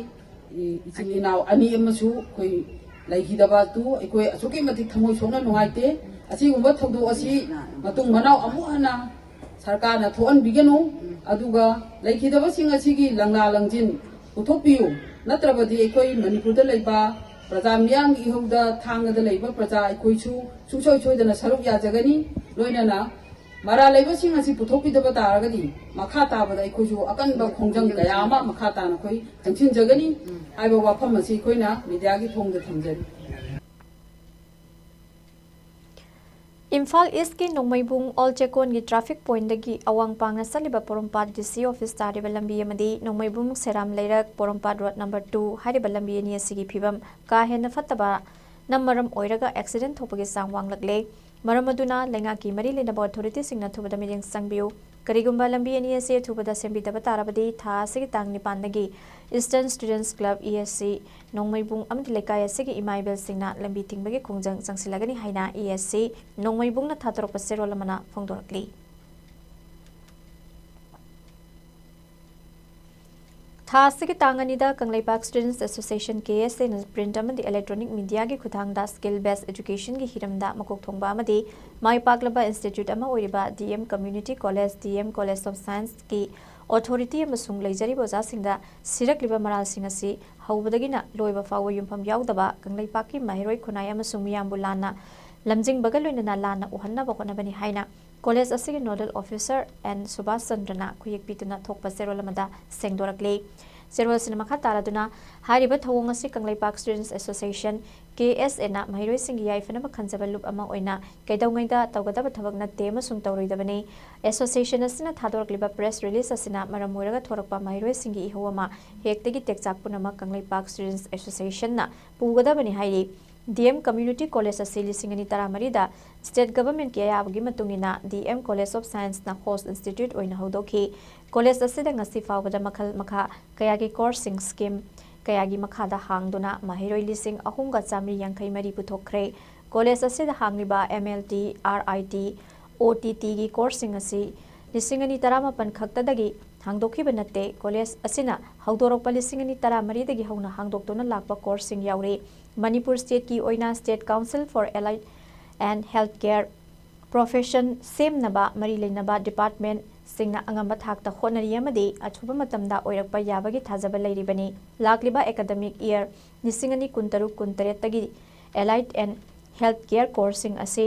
ꯏ- ꯏꯆꯤꯜ ꯏꯅꯥꯎ ꯑꯅꯤ ꯑꯃꯁꯨ ꯑꯩꯈꯣꯏ ꯂꯩꯈꯤꯗꯕ ꯑꯗꯨ ꯑꯩꯈꯣꯏ ꯑꯁꯨꯛꯀꯤ ꯃꯇꯤꯛ ꯊꯃꯣꯏ ꯁꯣꯛꯅ ꯅꯨꯡꯉꯥꯏꯇꯦ꯫ ꯑꯁꯤꯒꯨꯝꯕ ꯊꯧꯗꯣꯛ ꯑꯁꯤ ꯃꯇꯨꯡ ꯃꯅꯥꯎ ꯑꯃꯨꯛ ꯍꯟꯅ ꯁꯔꯀꯥꯔꯅ ꯊꯣꯛꯍꯟꯕꯤꯒꯅꯨ꯫ ꯑꯗꯨꯒ ꯂꯩꯈꯤꯗꯕꯁꯤꯡ ꯑꯁꯤꯒꯤ ꯂꯪꯂꯥ ꯂꯪꯖꯤꯟ ꯄꯨꯊꯣꯛꯄꯤꯌꯨ꯫ ꯅꯠꯇ꯭ꯔꯕꯗꯤ ꯑꯩꯈꯣꯏ ꯃꯅꯤꯄꯨꯔꯗ ꯂꯩꯕ ꯄ꯭ꯔꯖꯥ ꯃꯤꯌꯥꯝꯒꯤ ꯏꯍꯧꯗ ꯊꯥꯡꯒꯗ ꯂꯩꯕ ꯄ꯭ꯔꯖꯥ ꯑꯩꯈꯣꯏꯁꯨ ꯁꯨꯡꯁꯣꯏ ꯁꯣꯏꯗꯅ ꯁꯔꯨꯛ ꯌꯥꯖꯒꯅꯤ꯫ ꯂꯣꯏꯅꯅ ꯃꯔꯥꯜ ꯂꯩꯕꯁꯤꯡ ꯑꯁꯤ ꯄꯨꯊꯣꯛꯄꯤꯗꯕ ꯇꯥꯔꯒꯗꯤ ꯃꯈꯥ ꯇꯥꯕꯗ ꯑꯩꯈꯣꯏꯁꯨ ꯑꯀꯟꯕ ꯈꯣꯡꯖꯪ ꯀꯌꯥ ꯑꯃ ꯃꯈꯥ ꯇꯥꯅ ꯑꯩꯈꯣꯏ ꯆꯪꯁꯤꯟꯖꯒꯅꯤ ꯍꯥꯏꯕ ꯋꯥꯐꯝ ꯑꯁꯤ ꯑꯩꯈꯣꯏꯅ ꯃꯤꯗꯤꯌꯥꯒꯤ ꯊꯣꯡꯗ ꯊꯝꯖꯔꯤ꯫ ꯏꯝꯐꯥꯜ ꯏꯁꯀꯤ ꯅꯣꯡꯃꯩꯕꯨꯡ ꯑꯣꯜ ꯆꯦꯛꯀꯣꯟꯒꯤ ꯇ꯭ꯔꯥꯐꯤꯛ ꯄꯣꯏꯟꯗꯒꯤ ꯑꯋꯥꯡ ꯄꯥꯡꯅ ꯆꯠꯂꯤꯕ ꯄꯣꯔꯣꯝꯄꯥꯠ ꯗꯤ ꯁꯤ ꯑꯣꯐꯤꯁ ꯇꯥꯔꯤꯕ ꯂꯝꯕꯤ ꯑꯃꯗꯤ ꯅꯣꯡꯃꯩꯕꯨꯡ ꯁꯦꯔꯥꯝ ꯂꯩꯔꯛ ꯄꯣꯔꯣꯝꯄꯥꯠ ꯔꯣꯗ ꯅꯝꯕꯔ ꯇꯨ ꯍꯥꯏꯔꯤꯕ ꯂꯝꯕꯤ ꯑꯅꯤ ꯑꯁꯤꯒꯤ ꯐꯤꯕꯝ ꯀꯥ ꯍꯦꯟꯅ ꯐꯠꯇꯕꯅ ꯃꯔꯝ ꯑꯣꯏꯔꯒ ꯑꯦꯛꯁꯤꯗꯦꯟ ꯊꯣꯛꯄꯒꯤ ꯆꯥꯡ ꯋꯥꯡꯂꯛꯂꯦ꯫ ꯃꯔꯝ ꯑꯗꯨꯅ ꯂꯩꯉꯥꯛꯀꯤ ꯃꯔꯤ ꯂꯩꯅꯕ ꯑꯣꯊꯣꯔꯤꯇꯤꯁꯤꯡꯅ ꯑꯊꯨꯕꯗ ꯃꯤꯠꯌꯦꯡ ꯆꯪꯕꯤꯌꯨ꯫ ꯀꯔꯤꯒꯨꯝꯕ ꯂꯝꯕꯤ ꯑꯅꯤ ꯑꯁꯤ ꯑꯊꯨꯕꯗ ꯁꯦꯝꯕꯤꯗꯕ ꯇꯥꯔꯕꯗꯤ ꯊꯥ ꯑꯁꯤꯒꯤ ꯇꯥꯡ ꯅꯤꯄꯥꯟꯗꯒꯤ eastern students club, E S C, Nongmeibung ꯑꯃꯗꯤ ꯂꯩꯀꯥꯏ ꯑꯁꯤꯒꯤ ꯏꯃꯥ ꯏꯕꯦꯜꯁꯤꯡꯅ ꯂꯝꯕꯤ ꯊꯤꯡꯕꯒꯤ ꯈꯣꯡꯖꯪ ꯆꯪꯁꯤꯜꯂꯒꯅꯤ ꯍꯥꯏꯅ ꯏ ꯑꯦꯁ ꯁꯤ ꯅꯣꯡꯃꯩꯕꯨꯡꯅ ꯊꯥꯗꯣꯔꯛꯄ ꯆꯦꯔꯣꯜ ꯑꯃꯅ ꯐꯣꯡꯗꯣꯔꯛꯂꯤ꯫ ꯊꯥ ꯑꯁꯤꯒꯤ ꯇꯥꯡ ꯑꯅꯤꯗ Kangleipak Students Association, K S A ꯅ print ꯑꯃꯗꯤ electronic media ꯒꯤ ꯈꯨꯠꯊꯥꯡꯗ skill based education ꯒꯤ ꯍꯤꯔꯝꯗ ꯃꯀꯣꯛ ꯊꯣꯡꯕ ꯑꯃꯗꯤ ꯃꯥꯏ ꯄꯥꯛꯂꯕ institute ꯑꯃ ꯑꯣꯏꯔꯤꯕ D M Community College, D M College of Science ꯀꯤ authority ꯑꯃꯁꯨꯡ ꯂꯩꯖꯔꯤꯕ ꯑꯣꯖꯥꯁꯤꯡꯗ ꯁꯤꯔꯛꯂꯤꯕ ꯃꯔꯥꯜꯁꯤꯡ ꯑꯁꯤ ꯍꯧꯕꯗꯒꯤꯅ ꯂꯣꯏꯕ ꯐꯥꯎꯕ ꯌꯨꯝꯐꯝ ꯌꯥꯎꯗꯕ ꯀꯪꯂꯩꯄꯥꯛꯀꯤ ꯃꯍꯩꯔꯣꯏ ꯈꯨꯟꯅꯥꯏ ꯑꯃꯁꯨꯡ ꯃꯤꯌꯥꯝꯕꯨ ꯂꯥꯟꯅ ꯂꯝꯖꯤꯡꯕꯒ ꯂꯣꯏꯅꯅ ꯂꯥꯟꯅ ꯎꯍꯟꯅꯕ ꯍꯣꯠꯅꯕꯅꯤ ꯍꯥꯏꯅ college ꯑꯁꯤꯒꯤ nodal officer N ꯁꯨꯕꯥꯁ ꯆꯟꯗ꯭ꯔꯅ ꯈꯨꯌꯦꯛ ꯄꯤꯗꯨꯅ ꯊꯣꯛꯄ ꯆꯦꯔꯣꯜ ꯑꯃꯗ ꯁꯦꯡꯗꯣꯔꯛꯂꯤ꯫ ꯆꯦꯔꯣꯜꯁꯤꯅ ꯃꯈꯥ ꯇꯥꯔꯗꯨꯅ, ꯍꯥꯏꯔꯤꯕ ꯊꯧꯑꯣꯡ ꯑꯁꯤ Kangleipak Students Association, K S A ꯅ ꯃꯍꯩꯔꯣꯏꯁꯤꯡꯒꯤ ꯌꯥꯏꯐꯅꯕ ꯈꯟꯖꯕ ꯂꯨꯞ ꯑꯃ ꯑꯣꯏꯅ ꯀꯩꯗꯧꯉꯩꯗ ꯇꯧꯒꯗꯕ ꯊꯕꯛ ꯅꯠꯇꯦ ꯑꯃꯁꯨꯡ ꯇꯧꯔꯣꯏꯗꯕꯅꯤ꯫ Association ꯑꯁꯤꯅ ꯊꯥꯗꯣꯔꯛꯂꯤꯕ press release ꯑꯁꯤꯅ ꯃꯔꯝ ꯑꯣꯏꯔꯒ ꯊꯣꯔꯛꯄ ꯃꯍꯩꯔꯣꯏꯁꯤꯡꯒꯤ ꯏꯍꯧ ꯑꯃ ꯍꯦꯛꯇꯒꯤ ꯇꯦꯛꯆꯥꯛ ꯄꯨꯝꯅꯃꯛ ꯀꯪꯂꯩꯄꯥꯛ Students Association ꯅ ꯄꯨꯒꯗꯕꯅꯤ ꯍꯥꯏꯔꯤ꯫ D M Community College ꯑꯁꯤ ꯂꯤꯁꯤꯡ ꯑꯅꯤ ꯇꯔꯥꯃꯔꯤꯗ state government ꯀꯤ ꯑꯌꯥꯕꯒꯤ ꯃꯇꯨꯡ ꯏꯟꯅ D M College of Science ꯅ host institute ꯑꯣꯏꯅ ꯍꯧꯗꯣꯛꯈꯤ꯫ College ꯑꯁꯤꯗ ꯉꯁꯤ ꯐꯥꯎꯕꯗ ꯃꯈꯜ ꯃꯈꯥ ꯀꯌꯥꯒꯤ course ꯁꯤꯡ scheme ꯀꯌꯥꯒꯤ ꯃꯈꯥꯗ ꯍꯥꯡꯗꯨꯅ ꯃꯍꯩꯔꯣꯏ ꯂꯤꯁꯤꯡ ꯑꯍꯨꯝꯒ ꯆꯥꯃꯔꯤ ꯌꯥꯡꯈꯩ ꯃꯔꯤ ꯄꯨꯊꯣꯛꯈ꯭ꯔꯦ꯫ College ꯑꯁꯤꯗ ꯍꯥꯡꯂꯤꯕ M L T, R I T, O T T ꯒꯤ course ꯁꯤꯡ ꯑꯁꯤ ꯂꯤꯁꯤꯡ ꯑꯅꯤ ꯇꯔꯥꯃꯥꯄꯟ ꯈꯛꯇꯗꯒꯤ ꯍꯥꯡꯗꯣꯛꯈꯤꯕ ꯅꯠꯇꯦ꯫ College ꯑꯁꯤꯅ ꯍꯧꯗꯣꯔꯛꯄ ꯂꯤꯁꯤꯡ ꯑꯅꯤ ꯇꯔꯥꯃꯔꯤꯗꯒꯤ ꯍꯧꯅ ꯍꯥꯡꯗꯣꯛꯇꯨꯅ ꯂꯥꯛꯄ course ꯁꯤꯡ ꯌꯥꯎꯔꯤ꯫ ꯃꯅꯤꯄꯨꯔ state ꯀꯤ ꯑꯣꯏꯅ State Council for Allied and Healthcare Profession ꯁꯦꯝꯅꯕ ꯃꯔꯤ ꯂꯩꯅꯕ department ꯁꯤꯡꯅ ꯑꯉꯝꯕ ꯊꯥꯛꯇ ꯍꯣꯠꯅꯔꯤ ꯑꯃꯗꯤ ꯑꯊꯨꯕ ꯃꯇꯝꯗ ꯑꯣꯏꯔꯛꯄ ꯌꯥꯕꯒꯤ ꯊꯥꯖꯕ ꯂꯩꯔꯤꯕꯅꯤ꯫ ꯂꯥꯛꯂꯤꯕ academic year ꯂꯤꯁꯤꯡ ꯑꯅꯤ ꯀꯨꯟꯇꯔꯨꯛ ꯀꯨꯟꯇꯔꯦꯠꯇꯒꯤ Allied and Healthcare course ꯁꯤꯡ ꯑꯁꯤ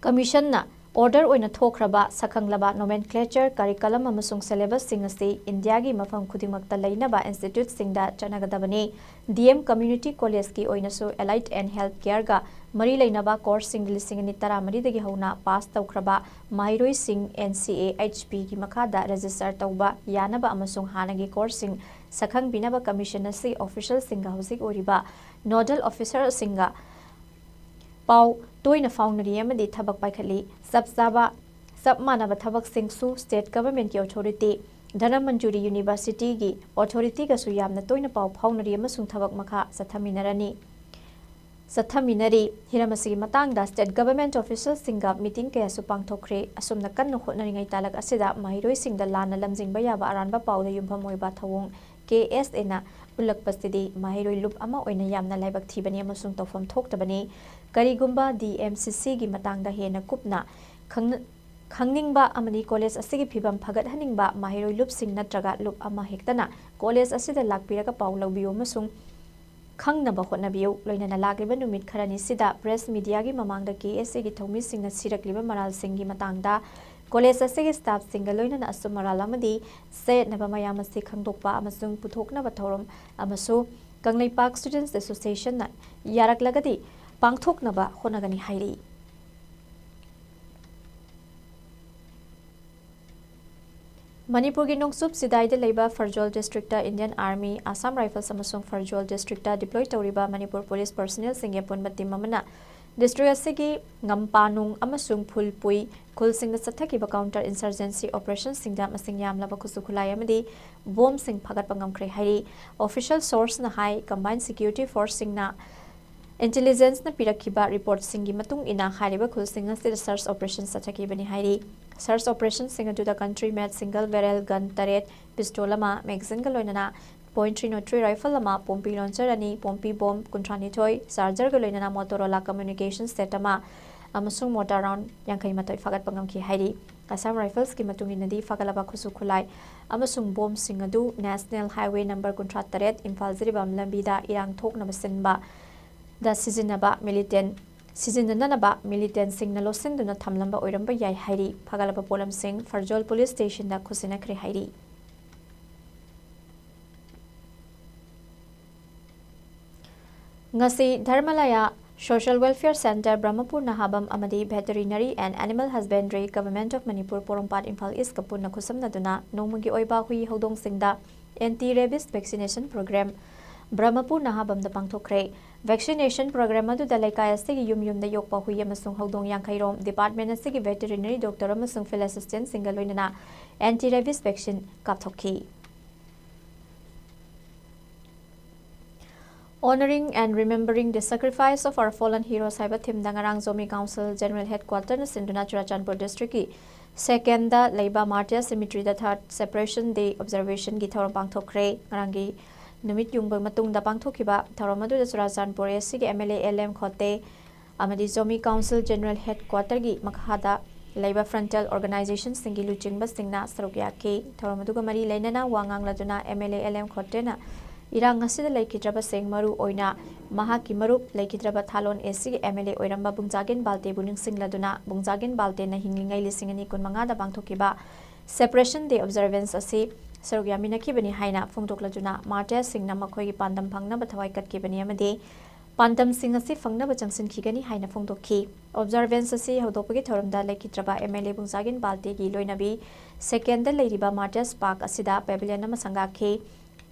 Commission ꯅ order ꯑꯣꯏꯅ ꯊꯣꯛꯈ꯭ꯔꯕ ꯁꯛꯈꯪꯂꯕ nomenclature, curriculum ꯑꯃꯁꯨꯡ syllabus ꯁꯤꯡ ꯑꯁꯤ ꯏꯟꯗꯤꯌꯥꯒꯤ ꯃꯐꯝ ꯈꯨꯗꯤꯡꯃꯛꯇ ꯂꯩꯅꯕ institute ꯁꯤꯡꯗ ꯆꯠꯅꯒꯗꯕꯅꯤ꯫ D M Community College ꯀꯤ ꯑꯣꯏꯅꯁꯨ Allied and Healthcare ꯒ ꯃꯔꯤ ꯂꯩꯅꯕ course ꯁꯤꯡ ꯂꯤꯁꯤꯡ ꯑꯅꯤ ꯇꯔꯥꯃꯔꯤꯗꯒꯤ ꯍꯧꯅ pass ꯇꯧꯈ꯭ꯔꯕ ꯃꯍꯩꯔꯣꯏꯁꯤꯡ N C A H P ꯒꯤ ꯃꯈꯥꯗ register ꯇꯧꯕ ꯌꯥꯅꯕ ꯑꯃꯁꯨꯡ ꯍꯥꯟꯅꯒꯤ course ꯁꯤꯡ ꯁꯛꯈꯪꯕꯤꯅꯕ Commission ꯑꯁꯤ official ꯁꯤꯡꯒ ꯍꯧꯖꯤꯛ ꯑꯣꯏꯔꯤꯕ nodal officer ꯁꯤꯡꯒ ꯄꯥꯎ ꯇꯣꯏꯅ ꯐꯥꯎꯅꯔꯤ ꯑꯃꯗꯤ ꯊꯕꯛ ꯄꯥꯏꯈꯠꯂꯤ꯫ ꯆꯞ ꯆꯥꯕ, ꯆꯞ ꯃꯥꯟꯅꯕ ꯊꯕꯛꯁꯤꯡꯁꯨ state government ꯀꯤ authority, ꯙꯅꯃꯟꯖꯨꯔꯤ University ꯒꯤ authority ꯒꯁꯨ ꯌꯥꯝꯅ ꯇꯣꯏꯅ ꯄꯥꯎ ꯐꯥꯎꯅꯔꯤ ꯑꯃꯁꯨꯡ ꯊꯕꯛ ꯃꯈꯥ ꯆꯠꯊꯃꯤꯟꯅꯔꯅꯤ꯫ ꯆꯠꯊꯃꯤꯟꯅꯔꯤ꯫ ꯍꯤꯔꯝ ꯑꯁꯤꯒꯤ ꯃꯇꯥꯡꯗ state government officialꯁꯤꯡꯒ meeting ꯀꯌꯥꯁꯨ ꯄꯥꯡꯊꯣꯛꯈ꯭ꯔꯦ꯫ ꯑꯁꯨꯝꯅ ꯀꯟꯅ ꯍꯣꯠꯅꯔꯤꯉꯩ ꯇꯥꯂꯛ ꯑꯁꯤꯗ ꯃꯍꯩꯔꯣꯏꯁꯤꯡꯗ ꯂꯥꯟꯅ ꯂꯝꯖꯤꯡꯕ ꯌꯥꯕ ꯑꯔꯥꯟꯕ ꯄꯥꯎꯗ ꯌꯨꯝꯐꯝ ꯑꯣꯏꯕ ꯊꯧꯑꯣꯡ KSAꯅ ꯎꯠꯂꯛꯄꯁꯤꯗꯤ ꯃꯍꯩꯔꯣꯏ ꯂꯨꯞ ꯑꯃ ꯑꯣꯏꯅ ꯌꯥꯝꯅ ꯂꯥꯏꯕꯛ ꯊꯤꯕꯅꯤ ꯑꯃꯁꯨꯡ ꯇꯧꯐꯝ ꯊꯣꯛꯇꯕꯅꯤ꯫ ꯀꯔꯤꯒꯨꯝꯕ DMCCꯒꯤ ꯃꯇꯥꯡꯗ ꯍꯦꯟꯅ ꯀꯨꯞꯅ ꯈꯪꯅ-, ꯈꯪꯅꯤꯡꯕ ꯑꯃꯗꯤ college ꯑꯁꯤꯒꯤ ꯐꯤꯕꯝ ꯐꯒꯠꯍꯟꯅꯤꯡꯕ ꯃꯍꯩꯔꯣꯏ ꯂꯨꯞꯁꯤꯡ ꯅꯠꯇ꯭ꯔꯒ ꯂꯨꯞ ꯑꯃ ꯍꯦꯛꯇꯅ college ꯑꯁꯤꯗ ꯂꯥꯛꯄꯤꯔꯒ ꯄꯥꯎ ꯂꯧꯕꯤꯌꯨ ꯑꯃꯁꯨꯡ ꯈꯪꯅꯕ ꯍꯣꯠꯅꯕꯤꯌꯨ꯫ ꯂꯣꯏꯅꯅ ꯂꯥꯛꯂꯤꯕ ꯅꯨꯃꯤꯠ ꯈꯔꯅꯤꯁꯤꯗ press mediaꯒꯤ ꯃꯃꯥꯡꯗ KSAꯒꯤ ꯊꯧꯃꯤꯁꯤꯡꯅ ꯁꯤꯔꯛꯂꯤꯕ ꯃꯔꯥꯜꯁꯤꯡꯒꯤ ꯃꯇꯥꯡꯗ college ꯑꯁꯤꯒꯤ staffꯁꯤꯡꯒ ꯂꯣꯏꯅꯅ ꯑꯆꯨꯝ ꯑꯔꯥꯜ ꯑꯃꯗꯤ ꯆꯌꯦꯠꯅꯕ ꯃꯌꯥꯝ ꯑꯁꯤ ꯈꯪꯗꯣꯛꯄ ꯑꯃꯁꯨꯡ ꯄꯨꯊꯣꯛꯅꯕ ꯊꯧꯔꯝ ꯑꯃꯁꯨ ꯀꯪꯂꯩꯄꯥꯛ Students Associationꯅ ꯌꯥꯔꯛꯂꯒꯗꯤ ꯄꯥꯡꯊꯣꯛꯅꯕ ꯍꯣꯠꯅꯒꯅꯤ ꯍꯥꯏꯔꯤ꯫ ꯃꯅꯤꯄꯨꯔꯒꯤ ꯅꯣꯡꯆꯨꯞ ꯆꯤꯗꯥꯏꯗ ꯂꯩꯕ ꯐꯔꯖꯣꯜ districtꯇ Indian Army, Assam Rifles ꯑꯃꯁꯨꯡ ꯐꯔꯖꯣꯜ districtꯇ deploy ꯇꯧꯔꯤꯕ ꯃꯅꯤꯄꯨꯔ police personnelꯁꯤꯡꯒꯤ ꯑꯄꯨꯟꯕ team ꯑꯃꯅ district ꯑꯁꯤꯒꯤ ꯉꯝꯄꯥꯅꯨꯡ ꯑꯃꯁꯨꯡ ꯐꯨꯜꯄꯨꯏ ꯈꯨꯜꯁꯤꯡꯗ ꯆꯠꯊꯈꯤꯕ counter insurgency operationꯁꯤꯡꯗ ꯃꯁꯤꯡ ꯌꯥꯝꯂꯕ ꯈꯨꯠꯁꯨ ꯈꯨꯠꯂꯥꯏ ꯑꯃꯗꯤ ꯕꯣꯝꯁꯤꯡ ꯐꯥꯒꯠꯄ ꯉꯝꯈ꯭ꯔꯦ ꯍꯥꯏꯔꯤ꯫ Official sourceꯅ ꯍꯥꯏ, combined security forceꯁꯤꯡꯅ intelligenceꯅ ꯄꯤꯔꯛꯈꯤꯕ reportꯁꯤꯡꯒꯤ ꯃꯇꯨꯡ ꯏꯟꯅ ꯍꯥꯏꯔꯤꯕ ꯈꯨꯜꯁꯤꯡ ꯑꯁꯤꯗ search operation ꯆꯠꯊꯈꯤꯕꯅꯤ ꯍꯥꯏꯔꯤ꯫ Search operationꯁꯤꯡ ꯑꯗꯨꯗ country made single barrel gun ꯇꯔꯦꯠ, pistol ꯑꯃ, magazineꯒ ꯂꯣꯏꯅꯅ point three nought three rifle ꯑꯃ, ꯄꯣꯝꯄꯤ launcher ꯑꯅꯤ, ꯄꯣꯝꯄꯤ bomb ꯀꯨꯟꯊ꯭ꯔꯥꯅꯤꯊꯣꯏ, chargerꯒ ꯂꯣꯏꯅꯅ Motorola communication set ꯑꯃ ꯑꯃꯁꯨꯡ mortar round ꯌꯥꯡꯈꯩ ꯃꯥꯊꯣꯏ ꯐꯥꯒꯠꯄ ꯉꯝꯈꯤ ꯍꯥꯏꯔꯤ꯫ Assam Riflesꯀꯤ ꯃꯇꯨꯡ ꯏꯟꯅꯗꯤ ꯐꯥꯒꯠꯂꯕ ꯈꯨꯠꯁꯨ ꯈꯨꯠꯂꯥꯏ ꯑꯃꯁꯨꯡ ꯕꯣꯝꯁꯤꯡ ꯑꯗꯨ National Highway number ꯀꯨꯟꯊ꯭ꯔꯥ ꯇꯔꯦꯠ ꯏꯝꯐꯥꯜ ꯖꯤꯔꯤꯕꯥꯝ ꯂꯝꯕꯤꯗ ꯏꯔꯥꯡ ꯊꯣꯛꯅꯕ ꯁꯤꯟꯕ ꯗ ꯁꯤꯖꯤꯟꯅꯕ militant, ꯁꯤꯖꯤꯟꯅꯅꯅꯕ militantꯁꯤꯡꯅ ꯂꯣꯠꯁꯤꯟꯗꯨꯅ ꯊꯝꯂꯝꯕ ꯑꯣꯏꯔꯝꯕ ꯌꯥꯏ ꯍꯥꯏꯔꯤ꯫ ꯐꯥꯒꯠꯂꯕ ꯄꯣꯠꯂꯝꯁꯤꯡ ꯐꯔꯖꯣꯜ police stationꯗ ꯈꯨꯠꯁꯤꯟꯅꯈ꯭ꯔꯦ ꯍꯥꯏꯔꯤ꯫ ꯉꯁꯤ ꯙꯔꯃꯂꯌꯥ Social Welfare Centre, ꯕ꯭ꯔꯍꯃꯄꯨꯔ ꯅꯍꯥꯕꯝ ꯑꯃꯗꯤ Veterinary and Animal Husbandry, Government of Manipur, ꯄꯣꯔꯣꯝꯄꯥꯠ, ꯏꯝꯐꯥꯜ Eastꯀ ꯄꯨꯟꯅ ꯈꯨꯠꯁꯝꯅꯗꯨꯅ ꯅꯣꯡꯃꯒꯤ ꯑꯣꯏꯕ ꯍꯨꯏ ꯍꯧꯗꯣꯡꯁꯤꯡꯗ anti rabies vaccination program Brahmapur ꯅꯍꯥꯕꯝꯗ ꯄꯥꯡꯊꯣꯛꯈ꯭ꯔꯦ꯫ Vaccination program ꯑꯗꯨꯗ ꯂꯩꯀꯥꯏ ꯑꯁꯤꯒꯤ ꯌꯨꯝ ꯌꯨꯝꯗ ꯌꯣꯛꯄ ꯍꯨꯏ ꯑꯃꯁꯨꯡ ꯍꯧꯗꯣꯡ ꯌꯥꯡꯈꯩ ꯔꯣꯝ department ꯑꯁꯤꯒꯤ veterinary doctor ꯑꯃꯁꯨꯡ field assistantꯁꯤꯡꯒ ꯂꯣꯏꯅꯅ anti rabies vaccine ꯀꯥꯞꯊꯣꯛꯈꯤ꯫ Honoring and Remembering the Sacrifice of Our Fallen Heroes ꯍꯥꯏꯕ theme ꯗ ꯉꯔꯥꯡ Zomi Council General Headquarter ꯅ ꯁꯤꯟꯗꯨꯅ ꯆꯨꯔꯥꯆꯥꯟꯄꯨꯔ district ꯀꯤ second ꯗ ꯂꯩꯕ Martyrs Cemetery ꯗ third Separation Day Observation ꯒꯤ ꯊꯧꯔꯝ ꯄꯥꯡꯊꯣꯛꯈ꯭ꯔꯦ꯫ ꯉꯔꯥꯡꯒꯤ ꯅꯨꯃꯤꯠ ꯌꯨꯡꯕ ꯃꯇꯨꯡꯗ ꯄꯥꯡꯊꯣꯛꯈꯤꯕ ꯊꯧꯔꯝ ꯑꯗꯨꯗ ꯆꯨꯔꯥꯆꯥꯟꯄꯨꯔ A C ꯒꯤ M L A L M ꯈꯣꯇꯦ ꯑꯃꯗꯤ Zomi Council General Headquarter ꯒꯤ ꯃꯈꯥꯗ ꯂꯩꯕ frontal organization ꯁꯤꯡꯒꯤ ꯂꯨꯆꯤꯡꯕꯁꯤꯡꯅ ꯁꯔꯨꯛ ꯌꯥꯈꯤ꯫ ꯊꯧꯔꯝ ꯑꯗꯨꯒ ꯃꯔꯤ ꯂꯩꯅꯅ ꯋꯥ ꯉꯥꯡꯂꯗꯨꯅ M L A L M ꯈꯣꯇꯦꯅ ꯏꯔꯥꯡ ꯑꯁꯤꯗ ꯂꯩꯈꯤꯗ꯭ꯔꯕꯁꯤꯡ, ꯃꯔꯨ ꯑꯣꯏꯅ ꯃꯍꯥꯛꯀꯤ ꯃꯔꯨꯞ ꯂꯩꯈꯤꯗ꯭ꯔꯕ ꯊꯥꯂꯣꯟ A C ꯒꯤ M L A ꯑꯣꯏꯔꯝꯕ ꯕꯨꯡꯖꯥꯒꯤꯟ ꯕꯥꯜꯇꯦꯕꯨ ꯅꯤꯡꯁꯤꯡꯂꯗꯨꯅ, ꯕꯨꯡꯖꯥꯒꯤꯟ ꯕꯥꯜꯇꯦꯅ ꯍꯤꯡꯂꯤꯉꯩ ꯂꯤꯁꯤꯡ ꯑꯅꯤ ꯀꯨꯟꯃꯉꯥꯗ ꯄꯥꯡꯊꯣꯛꯈꯤꯕ Separation Day Observance ꯑꯁꯤ ꯁꯔꯨꯛ ꯌꯥꯃꯤꯟꯅꯈꯤꯕꯅꯤ ꯍꯥꯏꯅ ꯐꯣꯡꯗꯣꯛꯂꯗꯨꯅ, Martyrs ꯁꯤꯡꯅ ꯃꯈꯣꯏꯒꯤ ꯄꯥꯟꯗꯝ ꯐꯪꯅꯕ ꯊꯋꯥꯏ ꯀꯠꯈꯤꯕꯅꯤ ꯑꯃꯗꯤ ꯄꯥꯟꯗꯝꯁꯤꯡ ꯑꯁꯤ ꯐꯪꯅꯕ ꯆꯪꯁꯤꯟꯈꯤꯒꯅꯤ ꯍꯥꯏꯅ ꯐꯣꯡꯗꯣꯛꯈꯤ꯫ Observance ꯑꯁꯤ ꯍꯧꯗꯣꯛꯄꯒꯤ ꯊꯧꯔꯝꯗ ꯂꯩꯈꯤꯗ꯭ꯔꯕ M L A ꯕꯨꯡꯖꯥꯒꯤꯟ ꯕꯥꯜꯇꯦꯒꯤ ꯂꯣꯏꯅꯕꯤ second ꯗ ꯂꯩꯔꯤꯕ Martyrs Park ꯑꯁꯤꯗ pavilion ꯑꯃ ꯁꯪꯒꯥꯈꯤ꯫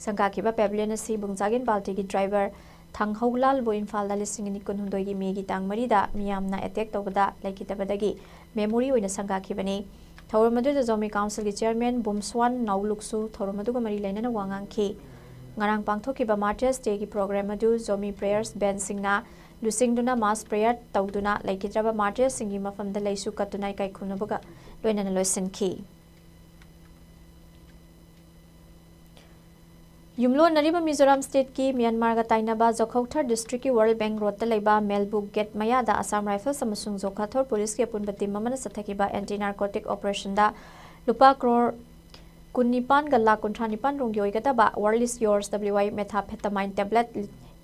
ꯁꯪꯒꯥꯈꯤꯕ pavilion ꯑꯁꯤ ꯕꯨꯡꯖꯥꯒꯤꯟ ꯕꯥꯜꯇꯦꯒꯤ driver ꯊꯥꯡꯍꯧꯂꯥꯜꯕꯨ ꯏꯝꯐꯥꯜꯗ ꯂꯤꯁꯤꯡ ꯑꯅꯤ ꯀꯨꯟꯍꯨꯝꯗꯣꯏꯒꯤ ꯃꯦꯒꯤ ꯇꯥꯡ ꯃꯔꯤꯗ ꯃꯤꯌꯥꯝꯅ attack ꯇꯧꯕꯗ ꯂꯩꯈꯤꯗꯕꯗꯒꯤ memory ꯑꯣꯏꯅ ꯁꯪꯒꯥꯈꯤꯕꯅꯤ꯫ ꯊꯧꯔꯝ ꯑꯗꯨꯗ Zomi Council ꯒꯤ Chairman ꯕꯨꯝꯁ꯭ꯋꯥꯟ ꯅꯥꯎꯂꯨꯛꯁꯨ ꯊꯧꯔꯝ ꯑꯗꯨꯒ ꯃꯔꯤ ꯂꯩꯅꯅ ꯋꯥ ꯉꯥꯡꯈꯤ꯫ ꯉꯔꯥꯡ ꯄꯥꯡꯊꯣꯛꯈꯤꯕ Martyrs Day ꯒꯤ program ꯑꯗꯨ Zomi Prayers Band ꯁꯤꯡꯅ ꯂꯨꯆꯤꯡꯗꯨꯅ mass prayer ꯇꯧꯗꯨꯅ ꯂꯩꯈꯤꯗ꯭ꯔꯕ Martyrs ꯁꯤꯡꯒꯤ ꯃꯐꯝꯗ ꯂꯩꯁꯨ ꯀꯠꯇꯨꯅ ꯏꯀꯥꯏ ꯈꯨꯝꯅꯕꯒ ꯂꯣꯏꯅꯅ ꯂꯣꯏꯁꯤꯟꯈꯤ꯫ ꯌꯨꯝꯂꯣꯟꯅꯔꯤꯕ ꯃꯤꯖꯣꯔꯥꯝ state ꯀꯤ ꯃ꯭ꯌꯥꯟꯃꯥꯔꯒ ꯇꯥꯏꯅꯕ ꯖꯣꯈꯧꯊꯔ district ꯀꯤ World Bank road ꯇ ꯂꯩꯕ ꯃꯦꯜꯕꯨꯛ gate ꯃꯌꯥꯗ Assam Rifles ꯑꯃꯁꯨꯡ ꯖꯣꯈꯥꯊꯣꯔ police ꯀꯤ ꯑꯄꯨꯟꯕ team ꯑꯃꯅ ꯆꯠꯊꯈꯤꯕ anti narcotic operation ꯗ ꯂꯨꯄꯥ crore ꯀꯨꯟꯅꯤꯄꯥꯟꯒ ꯂꯥꯈ ꯀꯨꯟꯊ꯭ꯔꯥ ꯅꯤꯄꯥꯟ ꯔꯣꯝꯒꯤ ꯑꯣꯏꯒꯗꯕ World is Yours W I methamphetamine tablet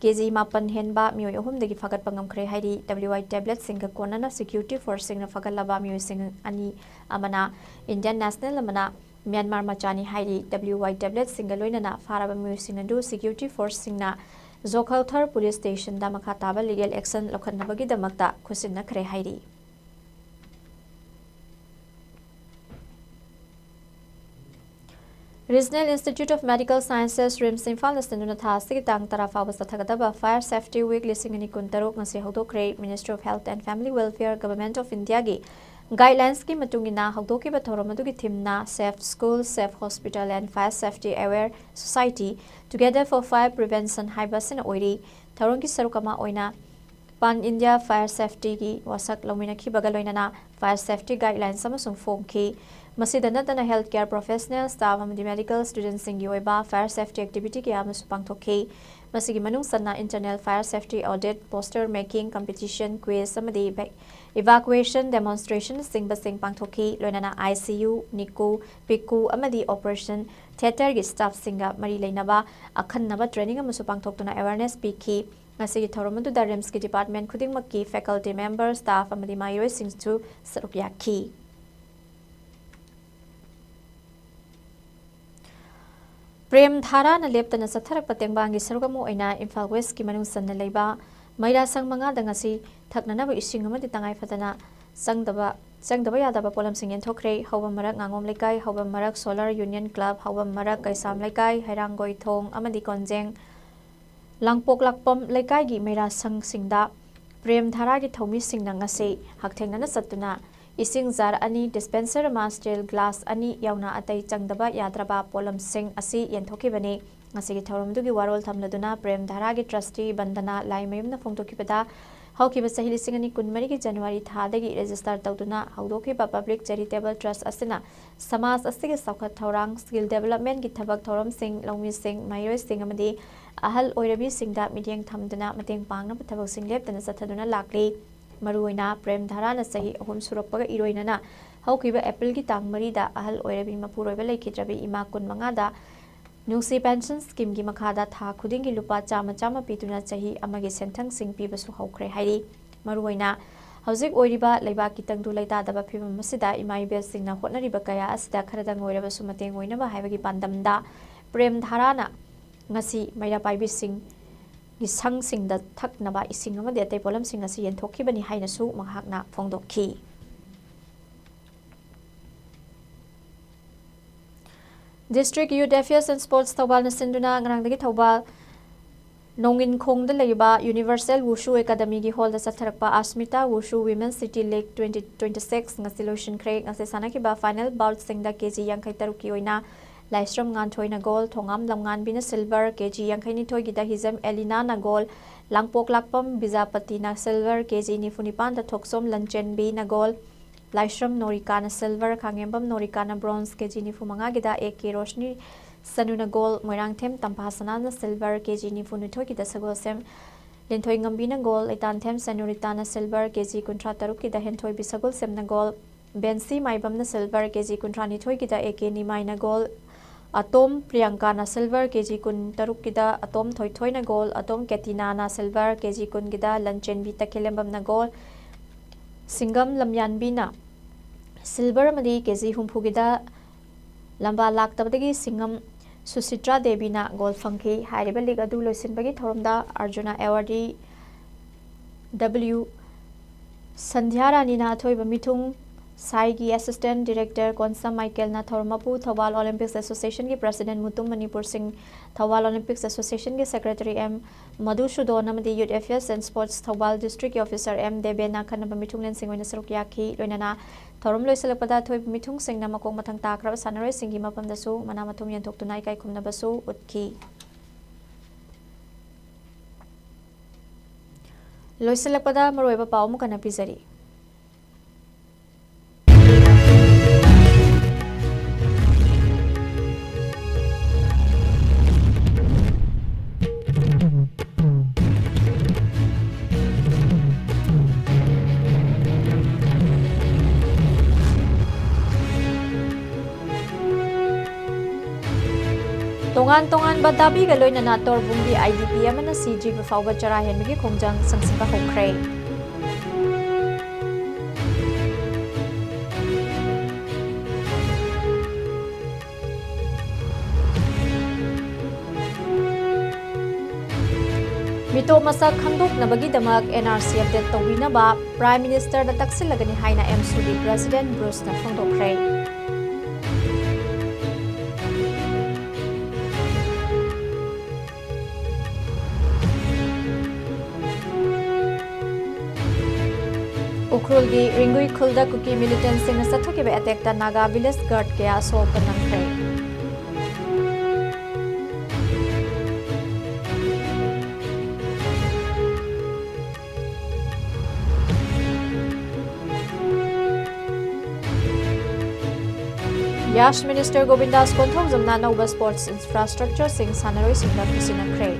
K G ꯃꯥꯄꯟ ꯍꯦꯟꯕ ꯃꯤꯑꯣꯏ ꯑꯍꯨꯝꯗꯒꯤ ꯐꯥꯒꯠꯄ ꯉꯝꯈ꯭ꯔꯦ ꯍꯥꯏꯔꯤ꯫ W I tablet ꯁꯤꯡꯒ ꯀꯣꯟꯅꯅ security force ꯁꯤꯡꯅ ꯐꯥꯒꯠꯂꯕ ꯃꯤꯑꯣꯏꯁꯤꯡ ꯑꯅꯤ, ꯑꯃꯅ Indian national ꯑꯃꯅ ꯃ꯭ꯌꯥꯟꯃꯥꯔ ꯃꯆꯥꯅꯤ ꯍꯥꯏꯔꯤ꯫ W I tablet ꯁꯤꯡꯒ ꯂꯣꯏꯅꯅ ꯐꯥꯔꯕ ꯃꯤꯑꯣꯏꯁꯤꯡ ꯑꯗꯨ security force ꯁꯤꯡꯅ ꯖꯣꯈꯜꯊꯔ police station ꯗ ꯃꯈꯥ ꯇꯥꯕ legal action ꯂꯧꯈꯠꯅꯕꯒꯤꯗꯃꯛꯇ ꯈꯨꯠꯁꯤꯟꯅꯈ꯭ꯔꯦ ꯍꯥꯏꯔꯤ꯫ Regional Institute of Medical Sciences, RIMS, ꯏꯝꯐꯥꯜꯅ ꯁꯤꯟꯗꯨꯅ ꯊꯥ ꯑꯁꯤꯒꯤ ꯇꯥꯡ ꯇꯔꯥ ꯐꯥꯎꯕ ꯆꯠꯊꯒꯗꯕ Fire Safety Week ꯂꯤꯁꯤꯡ ꯑꯅꯤ ꯀꯨꯟꯇꯔꯨꯛ ꯉꯁꯤ ꯍꯧꯗꯣꯛꯈ꯭ꯔꯦ꯫ Ministry of Health and Family Welfare, Government of India ꯒꯤ Guidelines ꯀꯤ ꯃꯇꯨꯡ ꯏꯟꯅ ꯍꯧꯗꯣꯛꯈꯤꯕ ꯊꯧꯔꯝ ꯑꯗꯨꯒꯤ theme ꯅ Safe School, Safe Hospital and Fire Safety Aware Society, Together for Fire Prevention ꯍꯥꯏꯕ ꯑꯁꯤꯅ ꯑꯣꯏꯔꯤ꯫ ꯊꯧꯔꯝꯒꯤ ꯁꯔꯨꯛ ꯑꯃ ꯑꯣꯏꯅ Pan India Fire Safety ꯒꯤ ꯋꯥꯁꯛ ꯂꯧꯃꯤꯟꯅꯈꯤꯕꯒ ꯂꯣꯏꯅꯅ Fire Safety Guidelines ꯑꯃꯁꯨ ꯐꯣꯡꯈꯤ꯫ ꯃꯁꯤꯗ ꯅꯠꯇꯅ health care professional, staff ꯑꯃꯗꯤ medical student ꯁꯤꯡꯒꯤ ꯑꯣꯏꯕ fire safety activity ꯀꯌꯥ ꯑꯃꯁꯨ ꯄꯥꯡꯊꯣꯛꯈꯤ꯫ ꯃꯁꯤꯒꯤ ꯃꯅꯨꯡ ꯆꯟꯅ internal fire safety audit, poster making, competition, quiz ꯑꯃꯗꯤ evac-, evacuation demonstration ꯅꯆꯤꯡꯕꯁꯤꯡ ꯄꯥꯡꯊꯣꯛꯈꯤ꯫ ꯂꯣꯏꯅꯅ ICU, NICU, PICU ꯑꯃꯗꯤ operation theatre ꯒꯤ staff ꯁꯤꯡꯒ ꯃꯔꯤ ꯂꯩꯅꯕ ꯑꯈꯟꯅꯕ training ꯑꯃꯁꯨ ꯄꯥꯡꯊꯣꯛꯇꯨꯅ awareness ꯄꯤꯈꯤ꯫ ꯉꯁꯤꯒꯤ ꯊꯧꯔꯝ ꯑꯗꯨꯗ RIMS ꯀꯤ department ꯈꯨꯗꯤꯡꯃꯛꯀꯤ faculty member, staff ꯑꯃꯗꯤ ꯃꯍꯩꯔꯣꯏꯁꯤꯡꯁꯨ ꯁꯔꯨꯛ ꯌꯥꯈꯤ꯫ ꯄ꯭ꯔꯦꯝ ꯙꯥꯔꯥꯅ ꯂꯦꯞꯇꯅ ꯆꯠꯊꯔꯛꯄ ꯇꯦꯡꯕꯥꯡꯒꯤ ꯁꯔꯨꯛ ꯑꯃ ꯑꯣꯏꯅ ꯏꯝꯐꯥꯜ West ꯀꯤ ꯃꯅꯨꯡ ꯆꯟꯅ ꯂꯩꯕ ꯃꯩꯔꯥꯁꯪ ꯃꯉꯥꯗ ꯉꯁꯤ ꯊꯛꯅꯅꯕ ꯏꯁꯤꯡ ꯑꯃꯗꯤ ꯇꯉꯥꯏ ꯐꯗꯅ ꯆꯪꯗꯕ, ꯆꯪꯗꯕ ꯌꯥꯗꯕ ꯄꯣꯠꯂꯝꯁꯤꯡ ꯌꯦꯟꯊꯣꯛꯈ꯭ꯔꯦ꯫ ꯍꯧꯕꯝ ꯃꯔꯛ ꯉꯥꯉꯣꯝ ꯂꯩꯀꯥꯏ, ꯍꯧꯕꯝ ꯃꯔꯛ Solar Union Club, ꯍꯧꯕꯝ ꯃꯔꯛ ꯀꯩꯁꯥꯝ ꯂꯩꯀꯥꯏ, ꯍꯩꯔꯥꯡꯒꯣꯏ ꯊꯣꯡ ꯑꯃꯗꯤ ꯀꯣꯟꯖꯦꯡ, ꯂꯥꯡꯄꯣꯛꯂꯥꯛꯄꯝ ꯂꯩꯀꯥꯏꯒꯤ ꯃꯩꯔꯥꯁꯪꯁꯤꯡꯗ ꯄ꯭ꯔꯦꯝ ꯙꯥꯔꯥꯒꯤ ꯊꯧꯃꯤꯁꯤꯡꯅ ꯉꯁꯤ ꯍꯛꯊꯦꯡꯅꯅ ꯆꯠꯇꯨꯅ ꯏꯁꯤꯡ jar ꯑꯅꯤ, dispenser ꯑꯃ, steel glass ꯑꯅꯤ ꯌꯥꯎꯅ ꯑꯇꯩ ꯆꯪꯗꯕ ꯌꯥꯗ꯭ꯔꯕ ꯄꯣꯠꯂꯝꯁꯤꯡ ꯑꯁꯤ ꯌꯦꯟꯊꯣꯛꯈꯤꯕꯅꯤ꯫ ꯉꯁꯤꯒꯤ ꯊꯧꯔꯝꯗꯨꯒꯤ ꯋꯥꯔꯣꯜ ꯊꯝꯂꯗꯨꯅ ꯄ꯭ꯔꯦꯝ ꯙꯥꯔꯥꯒꯤ trustee ꯕꯟꯗꯅꯥ ꯂꯥꯏꯃꯌꯨꯝꯅ ꯐꯣꯡꯗꯣꯛꯈꯤꯕꯗ, ꯍꯧꯈꯤꯕ ꯆꯍꯤ ꯂꯤꯁꯤꯡ ꯑꯅꯤ ꯀꯨꯟꯃꯔꯤꯒꯤ January ꯊꯥꯗꯒꯤ register ꯇꯧꯗꯨꯅ ꯍꯧꯗꯣꯛꯈꯤꯕ public charitable trust ꯑꯁꯤꯅ ꯁꯃꯥꯖ ꯑꯁꯤꯒꯤ ꯆꯥꯎꯈꯠ ꯊꯧꯔꯥꯡ, skill development ꯀꯤ ꯊꯕꯛ ꯊꯧꯔꯝꯁꯤꯡ, ꯂꯧꯃꯤꯁꯤꯡ, ꯃꯍꯩꯔꯣꯏꯁꯤꯡ ꯑꯃꯗꯤ ꯑꯍꯜ ꯑꯣꯏꯔꯕꯤꯁꯤꯡꯗ ꯃꯤꯠꯌꯦꯡ ꯊꯝꯗꯨꯅ ꯃꯇꯦꯡ ꯄꯥꯡꯅꯕ ꯊꯕꯛꯁꯤꯡ ꯂꯦꯞꯇꯅ ꯆꯠꯊꯗꯨꯅ ꯂꯥꯛꯂꯤ꯫ ꯃꯔꯨꯑꯣꯏꯅ ꯄ꯭ꯔꯦꯝ ꯙꯥꯔꯥꯅ ꯆꯍꯤ ꯑꯍꯨꯝ ꯁꯨꯔꯛꯄꯒ ꯏꯔꯣꯏꯅꯅ ꯍꯧꯈꯤꯕ April ꯒꯤ ꯇꯥꯡ ꯃꯔꯤꯗ ꯑꯍꯜ ꯑꯣꯏꯔꯕꯤ ꯃꯄꯨꯔꯣꯏꯕ ꯂꯩꯈꯤꯗ꯭ꯔꯕꯤ ꯏꯃꯥ ꯀꯨꯟꯃꯉꯥꯗ ꯅꯨꯡꯁꯤ pension scheme ꯒꯤ ꯃꯈꯥꯗ ꯊꯥ ꯈꯨꯗꯤꯡꯒꯤ ꯂꯨꯄꯥ ꯆꯥꯝꯃ ꯆꯥꯝꯃ ꯄꯤꯗꯨꯅ ꯆꯍꯤ ꯑꯃꯒꯤ ꯁꯦꯟꯊꯪꯁꯤꯡ ꯄꯤꯕꯁꯨ ꯍꯧꯈ꯭ꯔꯦ ꯍꯥꯏꯔꯤ꯫ ꯃꯔꯨꯑꯣꯏꯅ ꯍꯧꯖꯤꯛ ꯑꯣꯏꯔꯤꯕ ꯂꯩꯕꯥꯛꯀꯤ ꯇꯪꯗꯨ ꯂꯩꯇꯥꯗꯕ ꯐꯤꯕꯝ ꯑꯁꯤꯗ ꯏꯃꯥ ꯏꯕꯦꯜꯁꯤꯡꯅ ꯍꯣꯠꯅꯔꯤꯕ ꯀꯌꯥ ꯑꯁꯤꯗ ꯈꯔꯗꯪ ꯑꯣꯏꯔꯕꯁꯨ ꯃꯇꯦꯡ ꯑꯣꯏꯅꯕ ꯍꯥꯏꯕꯒꯤ ꯄꯥꯟꯗꯝꯗ ꯄ꯭ꯔꯦꯝ ꯙꯥꯔꯥꯅ ꯉꯁꯤ ꯃꯩꯔꯥ ꯄꯥꯏꯕꯤꯁꯤꯡꯒꯤ ꯁꯪꯁꯤꯡꯗ ꯊꯛꯅꯕ ꯏꯁꯤꯡ ꯑꯃꯗꯤ ꯑꯇꯩ ꯄꯣꯠꯂꯝꯁꯤꯡ ꯑꯁꯤ ꯌꯦꯟꯊꯣꯛꯈꯤꯕꯅꯤ ꯍꯥꯏꯅꯁꯨ ꯃꯍꯥꯛꯅ ꯐꯣꯡꯗꯣꯛꯈꯤ꯫ District Youth Affairs and Sports ꯊꯧꯕꯥꯜꯅ ꯁꯤꯟꯗꯨꯅ ꯉꯔꯥꯡꯗꯒꯤ ꯊꯧꯕꯥꯜ ꯅꯣꯡꯏꯟꯈꯣꯡꯗ ꯂꯩꯕ Universal Wushu Academyꯒꯤ hallꯗ ꯆꯠꯊꯔꯛꯄ Asmita Wushu Women's City League twenty twenty-six ꯉꯁꯤ ꯂꯣꯏꯁꯤꯟꯈ꯭ꯔꯦ꯫ ꯉꯁꯤ ꯁꯥꯟꯅꯈꯤꯕ final boutꯁꯤꯡꯗ KG ꯌꯥꯡꯈꯩ ꯇꯔꯨꯛꯀꯤ ꯑꯣꯏꯅ ꯂꯥꯏꯁ꯭ꯔꯝ ꯉꯥꯟꯊꯣꯏꯅ goal, ꯊꯣꯉꯥꯝ ꯂꯝꯉꯥꯟꯕꯤꯅ silver, KG ꯌꯥꯡꯈꯩ ꯅꯤꯊꯣꯏꯒꯤꯗ ꯍꯤꯖꯝ ꯑꯦꯂꯤꯅꯥꯅ goal, ꯂꯥꯡꯄꯣꯛ ꯂꯥꯛꯄꯝ ꯕꯤꯖꯥꯄꯇꯤꯅ silver, KG ꯅꯤꯐꯨ ꯅꯤꯄꯥꯟꯗ ꯊꯣꯛꯆꯣꯝ ꯂꯟꯆꯦꯟꯕꯤꯅ goal, ꯂꯥꯏꯁ꯭ꯔꯝ ꯅꯣꯔꯤꯀꯥꯅ silver, ꯈꯥꯉꯦꯝꯕꯝ ꯅꯣꯔꯤꯀꯥꯅ bronze, KG ꯅꯤꯐꯨ ꯃꯉꯥꯒꯤꯗ AK Roshni ꯁꯅꯨꯅ goal, Moirangthem ꯇꯝꯐꯥꯁꯅꯥꯅ silver, KG ꯅꯤꯐꯨ ꯅꯤꯊꯣꯏꯒꯤꯗ ꯁꯒꯣꯜꯁꯦꯝ ꯂꯤꯟꯊꯣꯏꯉꯝꯕꯤꯅ goal, ꯂꯩꯇꯥꯟꯊꯦꯝ ꯁꯅꯨꯔꯤꯇꯥꯅ silver, KG ꯀꯨꯟꯊ꯭ꯔꯥ ꯇꯔꯨꯛꯀꯤꯗ ꯍꯦꯟꯊꯣꯏꯕꯤ ꯁꯒꯣꯜꯁꯦꯝꯅ goal, ꯕꯦꯟꯁꯤ ꯃꯥꯏꯕꯝꯅ silver, KG ꯀꯨꯟꯊ꯭ꯔꯥ ꯅꯤꯊꯣꯏꯒꯤꯗ AK ꯅꯤꯃꯥꯏꯅ goal, ꯑꯇꯣꯝ ꯄ꯭ꯔꯤꯌꯥꯡꯀꯥꯅ silver, KG ꯀꯨꯟ ꯇꯔꯨꯛꯀꯤꯗ ꯑꯇꯣꯝ ꯊꯣꯏꯊꯣꯏꯅ goal, ꯑꯇꯣꯝ ꯀꯦꯇꯤꯅꯥꯅ silver, KG ꯀꯨꯟꯒꯤꯗ ꯂꯟꯆꯦꯟꯕꯤ ꯇꯈꯦꯂꯦꯝꯕꯝꯅ goal, ꯁꯤꯡꯒꯝ ꯂꯝꯌꯥꯟꯕꯤꯅ silver ꯑꯃꯗꯤ KG ꯍꯨꯝꯐꯨꯒꯤꯗ ꯂꯝꯕꯥ ꯂꯥꯛꯇꯕꯗꯒꯤ ꯁꯤꯡꯉꯝ ꯁꯨꯁꯤꯇ꯭ꯔꯥ ꯗꯦꯕꯤꯅ goal ꯐꯪꯈꯤ꯫ ꯍꯥꯏꯔꯤꯕ league ꯑꯗꯨ ꯂꯣꯏꯁꯤꯟꯕꯒꯤ ꯊꯧꯔꯝꯗ ꯑꯔꯖꯨꯅ awardee W ꯁꯟꯙ꯭ꯌꯥ ꯔꯥꯅꯤꯅ ꯑꯊꯣꯏꯕ ꯃꯤꯊꯨꯡ, ꯁꯥꯏꯒꯤ assistant director ꯀꯣꯟꯁꯝ ꯃꯥꯏꯀꯦꯜꯅ ꯊꯧꯔꯝ ꯃꯄꯨ, ꯊꯧꯕꯥꯜ Olympics Associationꯒꯤ president ꯃꯨꯇꯨꯝ ꯃꯅꯤꯄꯨꯔ ꯁꯤꯡ, ꯊꯧꯕꯥꯜ Olympics Associationꯒꯤ secretary M ꯃꯙꯨꯁꯨꯗꯣꯟ ꯑꯃꯗꯤ Youth Affairs and Sports Thoubal districtꯀꯤ officer M ꯗꯦꯕꯦꯟꯅ ꯑꯈꯟꯅꯕ ꯃꯤꯊꯨꯡꯂꯦꯟꯁꯤꯡ ꯑꯣꯏꯅ ꯁꯔꯨꯛ ꯌꯥꯈꯤ꯫ ꯂꯣꯏꯅꯅ ꯊꯧꯔꯝ ꯂꯣꯏꯁꯤꯜꯂꯛꯄꯗ ꯑꯊꯣꯏꯕ ꯃꯤꯊꯨꯡꯁꯤꯡꯅ ꯃꯀꯣꯛ ꯃꯊꯪ ꯇꯥꯈ꯭ꯔꯕ ꯁꯥꯟꯅꯔꯣꯏꯁꯤꯡꯒꯤ ꯃꯐꯝꯗꯁꯨ ꯃꯅꯥ ꯃꯊꯨꯝ ꯌꯦꯟꯊꯣꯛꯇꯨꯅ ꯏꯀꯥꯏ ꯈꯨꯝꯅꯕꯁꯨ ꯎꯠꯈꯤ꯫ ꯂꯣꯏꯁꯤꯜꯂꯛꯄꯗ ꯃꯔꯨꯑꯣꯏꯕ ꯄꯥꯎ ꯑꯃꯨꯛ ꯍꯟꯅ ꯄꯤꯖꯔꯤ꯫ ꯇꯣꯉꯥꯟ ꯇꯣꯉꯥꯟꯕ ꯗꯥꯕꯤꯒ ꯂꯣꯏꯅꯅ ꯇꯣꯔꯕꯨꯡꯒꯤ IDP ꯑꯃꯅ ꯁꯤꯗ꯭ꯔꯤꯕ ꯐꯥꯎꯕ ꯆꯔꯥ ꯍꯦꯟꯕꯒꯤ ꯈꯣꯡꯖꯪ ꯆꯪꯁꯤꯟꯕ ꯍꯧꯈ꯭ꯔꯦ꯫ ꯃꯤꯇꯣꯞ ꯃꯁꯛ ꯈꯪꯗꯣꯛꯅꯕꯒꯤꯗꯃꯛ NRC update ꯇꯧꯕꯤꯅꯕ Prime Ministerꯗ ꯇꯛꯁꯤꯜꯂꯒꯅꯤ ꯍꯥꯏꯅ MSUꯒꯤ President Bruceꯅ ꯐꯣꯡꯗꯣꯛꯈ꯭ꯔꯦ꯫ ꯎꯈ꯭ꯔꯨꯜꯒꯤ ꯔꯤꯡꯒꯨꯏ ꯈꯨꯜꯗ ꯀꯨꯀꯤ ꯃꯤꯂꯤꯇꯦꯟꯁꯤꯡꯅ ꯆꯠꯊꯈꯤꯕ ꯑꯦꯇꯦꯛꯇ ꯅꯥꯒꯥ ꯚꯤꯂꯦꯖ ꯒꯥꯔꯗ ꯀꯌꯥ ꯑꯁꯣꯛꯄ ꯅꯪꯈ꯭ꯔꯦ꯫ ꯌꯥꯁ ꯃꯤꯅꯤꯁꯇꯔ ꯒꯣꯕꯤꯟꯗꯥꯁ ꯀꯣꯟꯊꯧꯖꯝꯅ ꯑꯅꯧꯕ ꯁ꯭ꯄꯣꯔꯠꯁ ꯏꯟꯐ꯭ꯔꯥꯁ꯭ꯇ꯭ꯔꯛꯆꯔꯁꯤꯡ ꯁꯥꯟꯅꯔꯣꯏꯁꯤꯡꯗ ꯄꯤꯁꯤꯟꯅꯈ꯭ꯔꯦ꯫